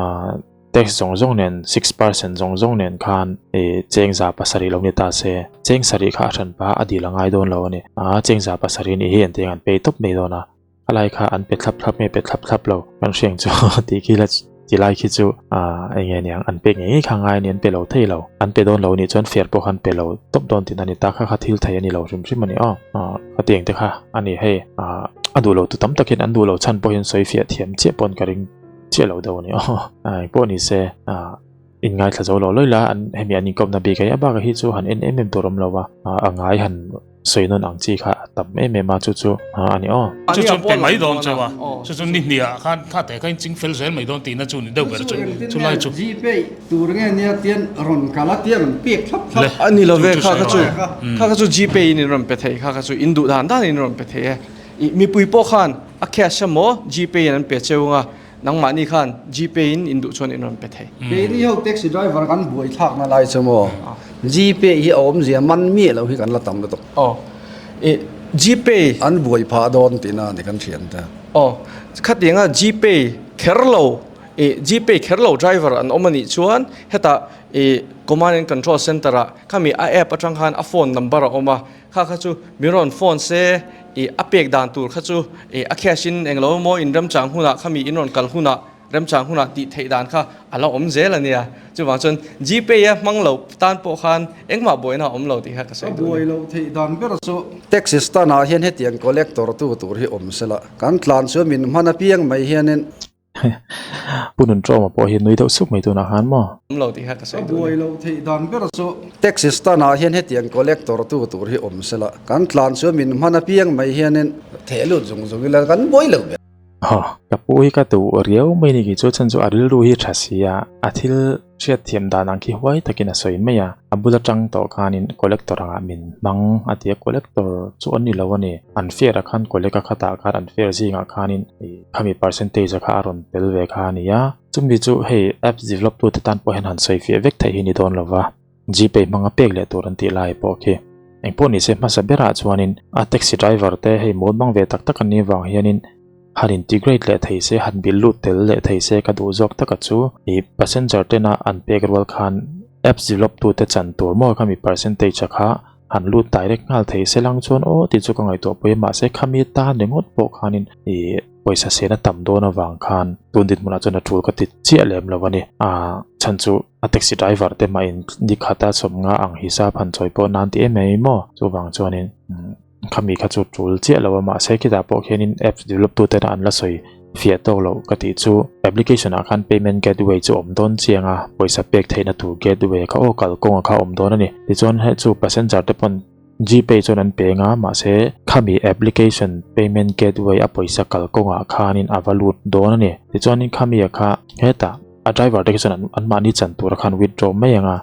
A: a, ah. Tax zawng zawng nen 6% zawng zawng nen khan ih cheng 700 lo ni ta se. Cheng sarih kha a hran pah a dil a ngai dawn lo a ni. A cheng 700 nih hi an ti ang an pay tawp mai dawn a. A lai kha an pe thlap thlap nge pe thlap thlap lo kan hriang chu tih khi la ti lai khi chu ah eng nge niang an pek ngei ngei kha ngai a ni an pe lo thei lo an pe dawn lo nih chuan fair pawh kha an pe lo tawp dawn tihna a ni ta kha kha thil thei a ni lo hrim hrim a ni aw ah ka tiang te kha a ni hei ah a duh lo tu tam takin an duh lo chhan pawh hian sawi fiah thiam chiah pawn ka ring chiah lo deuh a ni aw ah engpawh ni se ah in ngaithla zo lo lawi la an hemi an inkawpna bik a bakah hi chu han en em em tur awm lo va ah a ngai han Sawi nawn ang chi kha a tam em em a, chu chu a ni aw.
C: Chu chu pe mai dawn chauh a, chu chu ni hniah khan kha teh kha in ching fel zel mai dawn tihna chu ni deuh ber chu, chu lai chu.
B: Gpay tur nge nia tian rawn kal a tian rawn pek thlap thlap.
D: A ni lo ve kha kha chu, kha kha chu gpay in in rawn pe thei kha kha chu in duh dan dan in rawn pe thei e. Mipui pawh khan a cash emaw gpay in an pe cheu anga Nangmahni khan Gpay in in duh chuan in rawn pe thei.
B: Keini ho taxi driver kan buai thlakna lai chu maw Gpay hi a awmzia man miah lo hi kan la tam lutuk.
D: Aw i Gpay.
B: An buai phah dawn tihna a ni kan thian te.
D: Aw khatianga Gpay kher lo i Gpay kher lo driver an awm a nih chuan hetah i command and control center ah khami a app atang khan a phone number a awm a Kha kha chu min rawn phone se i a pek dan tur kha chu i a cash in englo emaw in remchang hunah khami in rawn kal hunah remchang hunah tih theih dan kha a la awm zel a nia. Chuvang chuan Gpay a hmang lo tan pawh khan engmah buaina a awm lo tih kha ka sawi
B: duh a ni. Ka buai loh theih dan ber chu taxi stand ah hian hetiang collector tu tur hi awm sela kan tlan chu min hman apiang mai hianin
A: Pu Nunṭawma pawh hi nui deuh suk mai tunah khan maw?
D: Awm lo tih kha ka sawi duh a ni.
B: Ka buai loh theih dan ber chu taxi stand ah hian hetiang collector tu tur hi awm sela kan tlan chu min hman apiang mai hianin theh lut zung zung ila kan buai lo ber.
A: Aw, ka pu hi ka duh riau mai ni kei chu chhan chu a rilru hi tha si a, a thil Hriatthiam dan ang khi huai takin a sawi mai a, a bul atang tawh khanin collector angah min hmang a ti a, collector chu an ni lo a ni, an fare ah khan collect a khatah khan an fare zingah khanin ih khami percentage a kha a rawn tel ve kha a ni a, chumi chu hei apps develop tute tan pawh hian han sawi fiah vek theih hi ni dawn lo va, gpay hmanga pek leh tur an tih lai pawh khi engpawh ni se hmasa berah chuanin a taxi driver te hei mawl hmang ve tak tak an nih vang hianin. Han integrate leh thei se, han bilh lut tel leh thei se ka duh zawk taka chu ih passenger tena an pek rual khan apps develop tute chan tur maw khami percentage a kha han lut direct nghal thei se lang chuan aw tih chu ka ngaihtuah pui a mahse khami tan ringawt pawh khanin ih pawisa sena tam dawn avang khan tun dinhmunah chuan a tul ka ti chiah lem lo a ni ah chhan chu a taxi driver te mah in ni khata sawmnga ang hisap han chawi pawh nan ti em em mai maw chuvang chuanin. Khami kha chu tul chiah lo a mahse khitah pawh khianin apps develop tu tena an la sawi fiah tawk loh ka tih chu application ah khan payment gateway chu awm dawn chiang a pawisa pek theihna tur gateway kha aw kalkawng a kha awm dawn a ni tichuan hei chu passenger te pawn gpay chuan an peng a mahse khami application payment gateway a pawisa kalkawng ah khanin a va lut dawn a ni tichuanin khami a kha hetah a driver te khi chuan an mahni chan tur a khan withdraw mai ang a.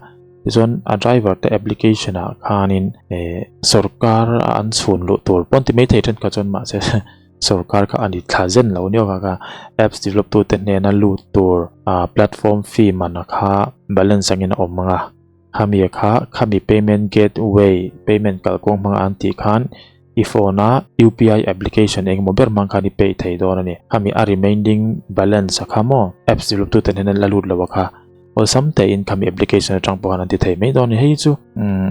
A: Tichuan a driver te application ah khanin eh sorkar a an chhun luh tur pawn ti maithei thenkhat chuan mahse sorkar kha a ni thla zen lo aniau kha kha apps develop tu te hnena lut tur ah platform fee man a kha balance angin a awm ang a khami kha khami payment gateway payment kalkawng hmanga an tih khan i phone a UPI application engemaw ber hmang khan i pay thei dawn a ni khami a remaining balance a kha maw apps develop tu te hnena la lut lo a kha. Awlsam tein khami application atang pawh khan an ti thei mai dawn a ni. Hei chu umm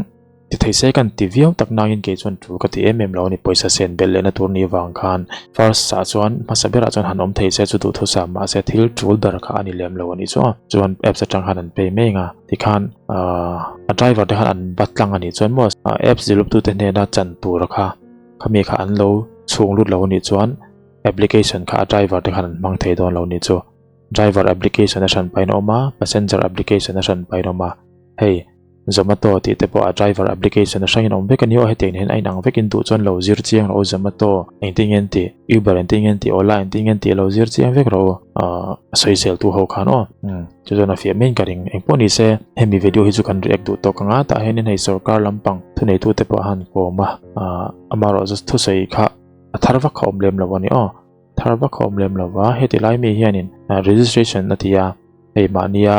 A: ti thei se kan ti viau tak nangin kei chuan tul ka ti em em lo a ni. Pawisa sen belh lehna tur ni vang khan first ah chuan hmasa berah chuan han awm thei se chu duhthusam mahse thil tul ber kha a ni lem lo a nih chu a. Chuan apps atang khan an pay mai ang a tikhan ahh a driver te khan an va tlang a nih chuan maw apps develop tute hnena chan tur kha khami kha an lo chhung lut lo a nih chuan application kha a driver te khan an hmang thei dawn lo a nih chu. Driver application a hran pahin a awm a, passenger application a hran pahin a awm a. Hei, Zomato tih te pawh a driver application a hrangin a awm vek a ni aw, hetiang hian a inang vekin duh chuan lo zir chiang rawh u Zomato engtin nge an tih, Uber engtin nge an tih, Ola engtin nge an tih lo zir chiang vek rawh u, ahh a sawi zel tu ho khan aw. Umm chu chuan a fiah maiin ka ring. Engpawh ni se, hemi video hi chu kan react duh tawk ang a, tah hianin hei sorkar lampang thuneitute pawh a han kawm a, ahh amaherawhchu thusawi kha a thar vak kha awm lem lo a ni aw. Thar vak a awm lem lo va, heti lai mi hianin registration a ti a, hei mahnia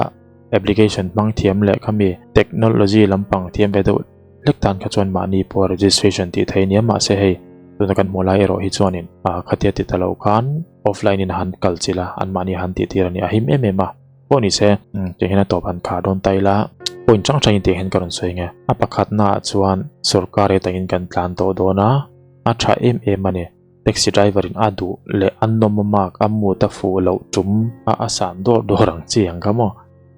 A: application hmang thiam leh khami technology lampang thiam ve deuh hlek tan kha chuan mahni pawh registration tih theih a nia mahse hei tuna kan hmuh lai erawh hi chuanin khatia ti ta lo khan offline in a han kal chilh a, anmahni a han tih tir a ni, a him em em a. Pawh ni se, tiang hian a tawp han khar dawn ta ila, point hrang hrangin tiang hian ka rawn sawi nge. A pakhatnaah chuan sorkar atangin kan tlan tawh dawn a, a tha em em a ni. Taxi driver in a duh leh a nawm a mark a mood a fuh loh tum a a san dawr dawr ang chi ang kha maw?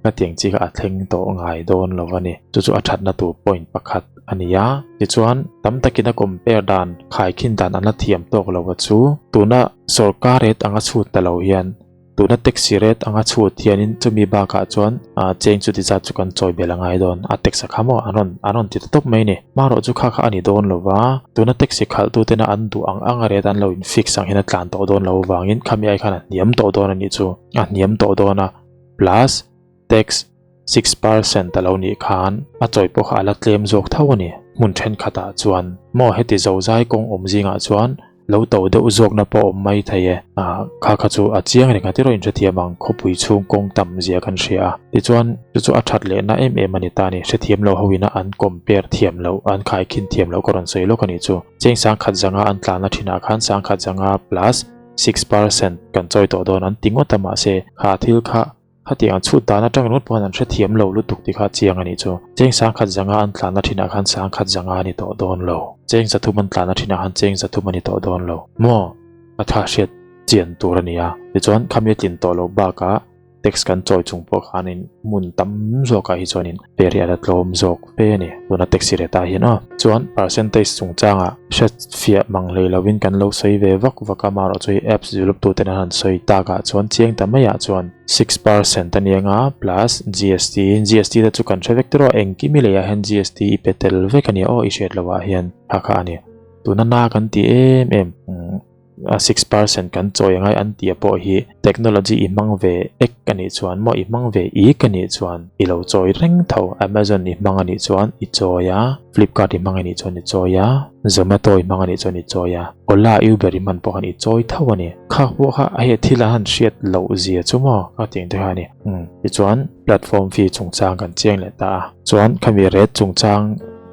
A: Ka tiang chi kha a thleng tawh ngai dawn lo a ni. Chu chu a thatna tur point pakhat a ni a. Tichuan, tam takin a compare dan, khaikhin dan an la thiam tawk lo a chu tuna sorkar rate anga chhut ta lo hian Tuna taxi rate anga chhut hianin chumi bakah chuan cheng chuti zat chu kan chawi bel a ngai dawn. A tax a kha maw an rawn an rawn ti ta tawp mai ni. Hmarawh chu kha kha a ni dawn lo va, tuna taxi khalhtu tena an duh ang anga rate an lo in fix ang hian a tlan tawh dawn lo avangin khami ai khan a hniam tawh dawn a nih chu. A hniam tawh dawn a, plus tax 6% a lo nih khan a chawi pawh kha a la tlem zawk tho a ni. Hmun thenkhatah chuan maw heti zozai kawng awm zingah chuan Lo to deuh zawkna pawh awm mai thei e. Ah, kha kha chu a chiang reng a tiraw inhrethiam ang, khawpui chhung kawng tam zia kan hria a. Tichuan, chu chu a that lehna em em a ni ta ni, hrethiam lo ho ina an compare thiam loh, an khaikhin thiam loh ka rawn sawi lawk a nih chu. Cheng sangkhat zanga an tlanna thinah khan sangkhat zanga plus 6% kan chawi tawh dawn an ti ngawt a mahse, kha thil kha Khatiang an chhut dan atang ringawt pawh an hrethiam lo lutuk tih kha a chiang a nih chu. Cheng sangkhat zanga an tlanna thinah khan sangkhat zanga a ni tawh dawn lo. Cheng zathum an tlanna thinah khan cheng zathum a ni tawh dawn lo. Maw? A tha hriat chian tur a ni a. Tichuan khami a tlin tawh loh bakah tax kan chawi chung pawh khanin hmun tam zawkah hi chuanin fare hi a la tlawm zawk fe a ni. Tuna taxi rate ah hian aw. Chuan percentage chungchangah hre fiah mang hlei lovin kan lo sawi ve vak vak a, amaherawhchu hi apps develop tuten an han sawi takah chuan chiang ta maiah chuan 6% a ni anga plus GST, GST te chu kan hre vek tiraw engkim i leiah hian GST i pe tel vek a nia aw i hriat lohah hian kha kha a ni. Tuna na kan ti em em. A 6% kan chawi angai an tih pawh hi technology i hmang ve ek a nih chuan maw i hmang ve ik a nih chuan i lo chawi reng tho. Amazon i hmang a nih chuan i chawi a, Flipkart i hmang a nih chuan i chawi a, Zomato i hmang a nih chuan i chawi a, Ola, Uber i hman pawh khan i chawi tho a ni. Kha pawh kha hei thil an han hriat loh zia chu maw kha tiang te kha a ni. Umm tichuan platform fee chungchang kan chiang leh ta a. Chuan khami rate chungchang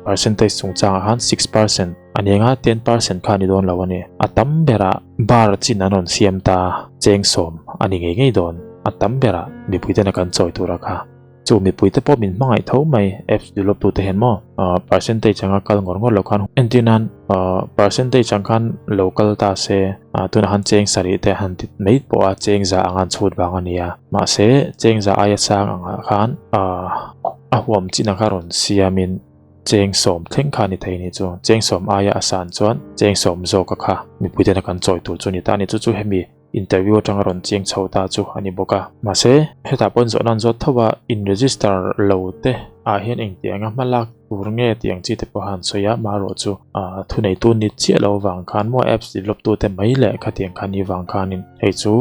A: percentage chungchangah khan 6%. A nia 10% kha a ni dawn lo a ni. A tam berah bar chin an rawn siam ta cheng sawm a ni ngei ngei dawn. A tam berah mipuitena kan chawi tura kha. Chu mipuite pawh min hmangaih tho mai apps develop tute hian maw percentage anga kal ngawr ngawr lo khan entir nan percentage ang khan lo kal ta se tunah khan cheng sarih te han ti mai pawh a cheng za anga an chhut vang a nia. Mahse cheng za aia sang angah khan a huam chin ang kha rawn siamin Cheng sawm thleng kha a ni thei ni chu. Cheng sawm aia a san chuan cheng sawm zawka kha mipui tena kan chawi tur chu a ni ta a ni. Chu chu hemi interview atanga rawn chiang chho ta chu a ni bawk a. Mahse, hetah pawhin zawhna an zawt tho a, in register lo te ah hian engtianga hma lak tur nge tih ang chi te pawh han sawi a, marawh chu thuneitu ni chiah lo vang khan maw apps develop tute mai leh khatiang kha ni vang khanin hei chu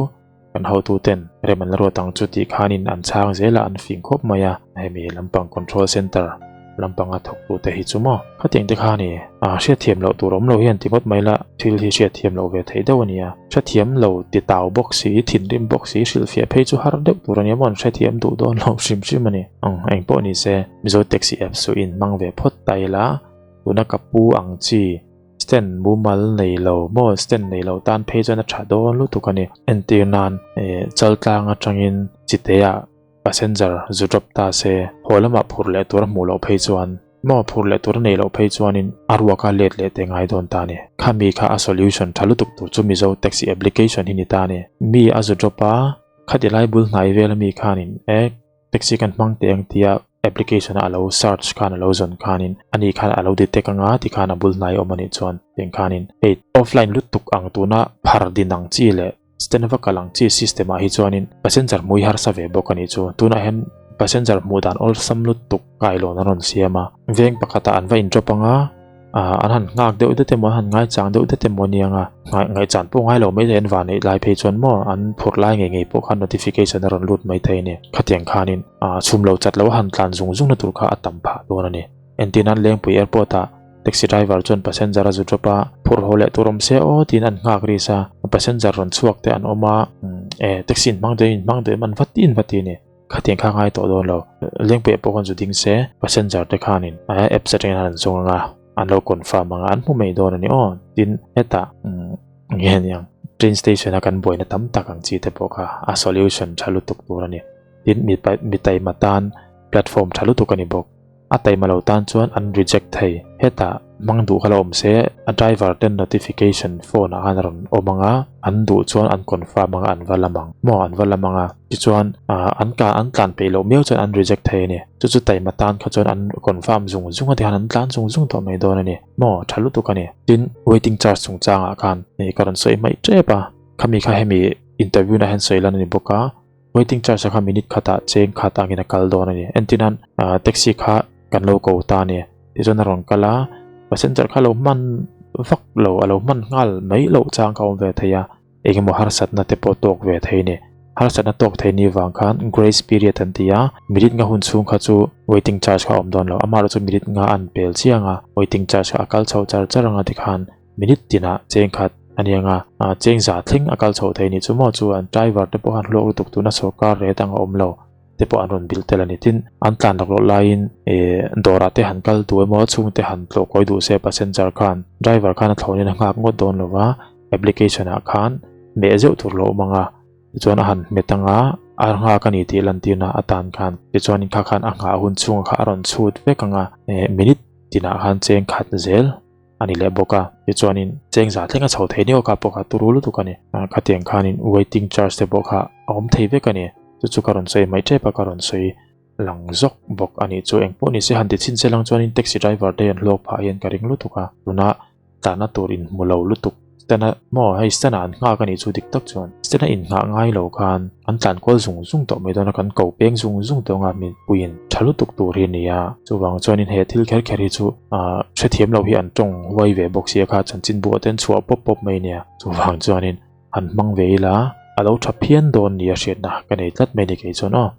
A: Kan hotuten rem an la ruat ang chu tih khanin an chhang zel a, an fing khawp mai a, hemi lampang control center lampanga thawktute hi chu maw khatiang te kha ni a, hriatthiam loh tur awm lo hian ti ngawt mai la, thil hi hriatthiam loh ve theih deuh a nia, hrethiam lo ti tau bawk si, thinrim bawk si, hrilhfiah phei chu har deuh tur a nia maw an hrethiam duh dawn lo hrim hrim a ni. Ang engpawh ni se Mizo taxi apps chu in hmang ve phawt ta ila, tuna ka pu ang chi Stand mumal nei lo maw stand nei lo tan phei chuan a tha dawn lutuk a ni. Entir nan eh chaltlang atangin chiteah passenger zu drop ta se haw lamah phur leh tur a hmuh loh phei chuan maw phur leh tur a neih loh phei chuanin a ruaka let leh te ngai dawn ta a ni. Khami kha a solution tha lutuk tur chu Mizo taxi application hi ni ta a ni. Mi a zu drop a, khati lai bul hnai vel ami khanin eh Taxi kan hmang teh ang tia application a lo search khan a lo zawn khanin ani khan a lo detect anga tikhan a bul hnai awm anih chuan tiang khanin hei offline lutuk ang tuna phar din ang chi leh stand va kal ang chi system ah hi chuanin passenger hmui harsa ve bawk anih chu tunah hian passenger hmuh dan awlsam lutuk kailawn an rawn siam a veng pakhatah an va in drop anga. Ah an han nghak deuh det emaw an han ngaichang deuh det emaw aniang a, ngaihchan pawh ngai lo mai thei an vanneih lai phei chuan maw an phurh lai ngei ngei pawh khan notification a rawn lut mai thei a ni. Khatiang khanin ah chhum lo chat lo a han tlan zung zung na tur kha a tam phah dawn a ni. Entir nan Lengpui airport ah taxi driver chuan passenger a zu drop a, phurh haw leh tur awm se aw tiin an nghak ris a, passenger rawn chhuak te an awm a, e taxi in hmang duh em in hmang duh em an va ti in va ti a ni. Khatiang kha ngai tawh dawn lo. Lengpui pawh khan zu ding se, passenger te khanin a apps atangin an zawng anga, an lo confirm anga, an hmu mai dawn a ni aw. Tin, hetah nge aniang train station a kan buaina tam tak ang chi te pawh kha a solution tha lutuk tur a ni. Tin, mi taima tan platform tha lutuk a ni bawk. A taima lo tan chuan an reject thei. Hetah hmang duh kha la awm se, a driver ten notification phone ah khan a rawn awm ang a, an duh chuan an confirm ang a, an va lam ang. Maw an va lam ang a, tichuan an ka an tlan peih loh miau chuan an reject thei a ni. Chu chu taima tan kha chuan an confirm zung zung a tikhan an tlan zung zung tawh mai dawn a ni. Maw tha lutuk a ni. Tin, waiting charge chungchangah khan ka rawn sawi hmaih tep a, khami kha hemi interview na hian sawi lan a ni bawk a. Waiting charge a kha minute khatah cheng khat angin a kal dawn a ni. Entirnan taxi kha kan lo ko ta a ni. Tichuan a rawn kal a, passenger kha lo hman vak lo, a lo hman nghal mai loh chang kha a awm ve thei a, engemaw harsatna te pawh tawk ve thei a ni. Harsatna tawk thei ni vang khan grace period an ti a, minute nga hun chhung kha chu waiting charge kha a awm dawn lo. Amaherawhchu chu minute nga an pel chiang a, waiting charge kha a kal chho char char ang a tikhan Minute tinah cheng khat a ni ang a, cheng za thleng a kal chho thei ni chu maw chu an driver te pawh han hlawk lutuk tuna sawrkar rate anga awm lo te pawh an rawn bilh tel a ni. Tin, an tlan lak loh laiin dawrah te han kal duh emaw chhungte han tlawh kawi duh se passenger khan driver khan a thlawnin a nghak ngawt dawn lo va, application ah khan meh zeuh tur lo awm ang a, tichuan a han hmet ang a, a nghak a ni tih lantirna atan khan tichuanin kha khan a nghah hun chhungah kha a rawn chhut vek ang a, minute tinah khan cheng khat zel. a ni leh bawk a, tichuanin cheng za thleng a chho thei nia kha pawh kha turu lutuk a ni. Khatiang khanin waiting charge te pawh kha a awm thei vek a ni. Chu chu ka rawn sawi mai tep a, ka rawn sawi lang zawk bawk a nih chu. Engpawh ni se han ti chhin se lang chuanin taxi driver te hian hlawk phah hian ka ring lutuk a, tuna tlanna tur inhmu lo lutuk. Stand a maw hei stand ah an nghak a nih chu dik tak chuan stand a innghah ngai lo khan an tlan kual zung zung tawh mai dawn a kan ko peng zung zung tawh ang a mipuiin tha lutuk tur hi a ni a chuvang chuanin he thil kher kher hi chu ah hrethiam lo hi an tawng huai ve bawk sia kha chanchin buah te an chhuah pawp pawp mai nia chuvang chuanin han hmang ve ila a lo tha phian dawn nia hriatna ka nei tlat mai ni kei chuan aw.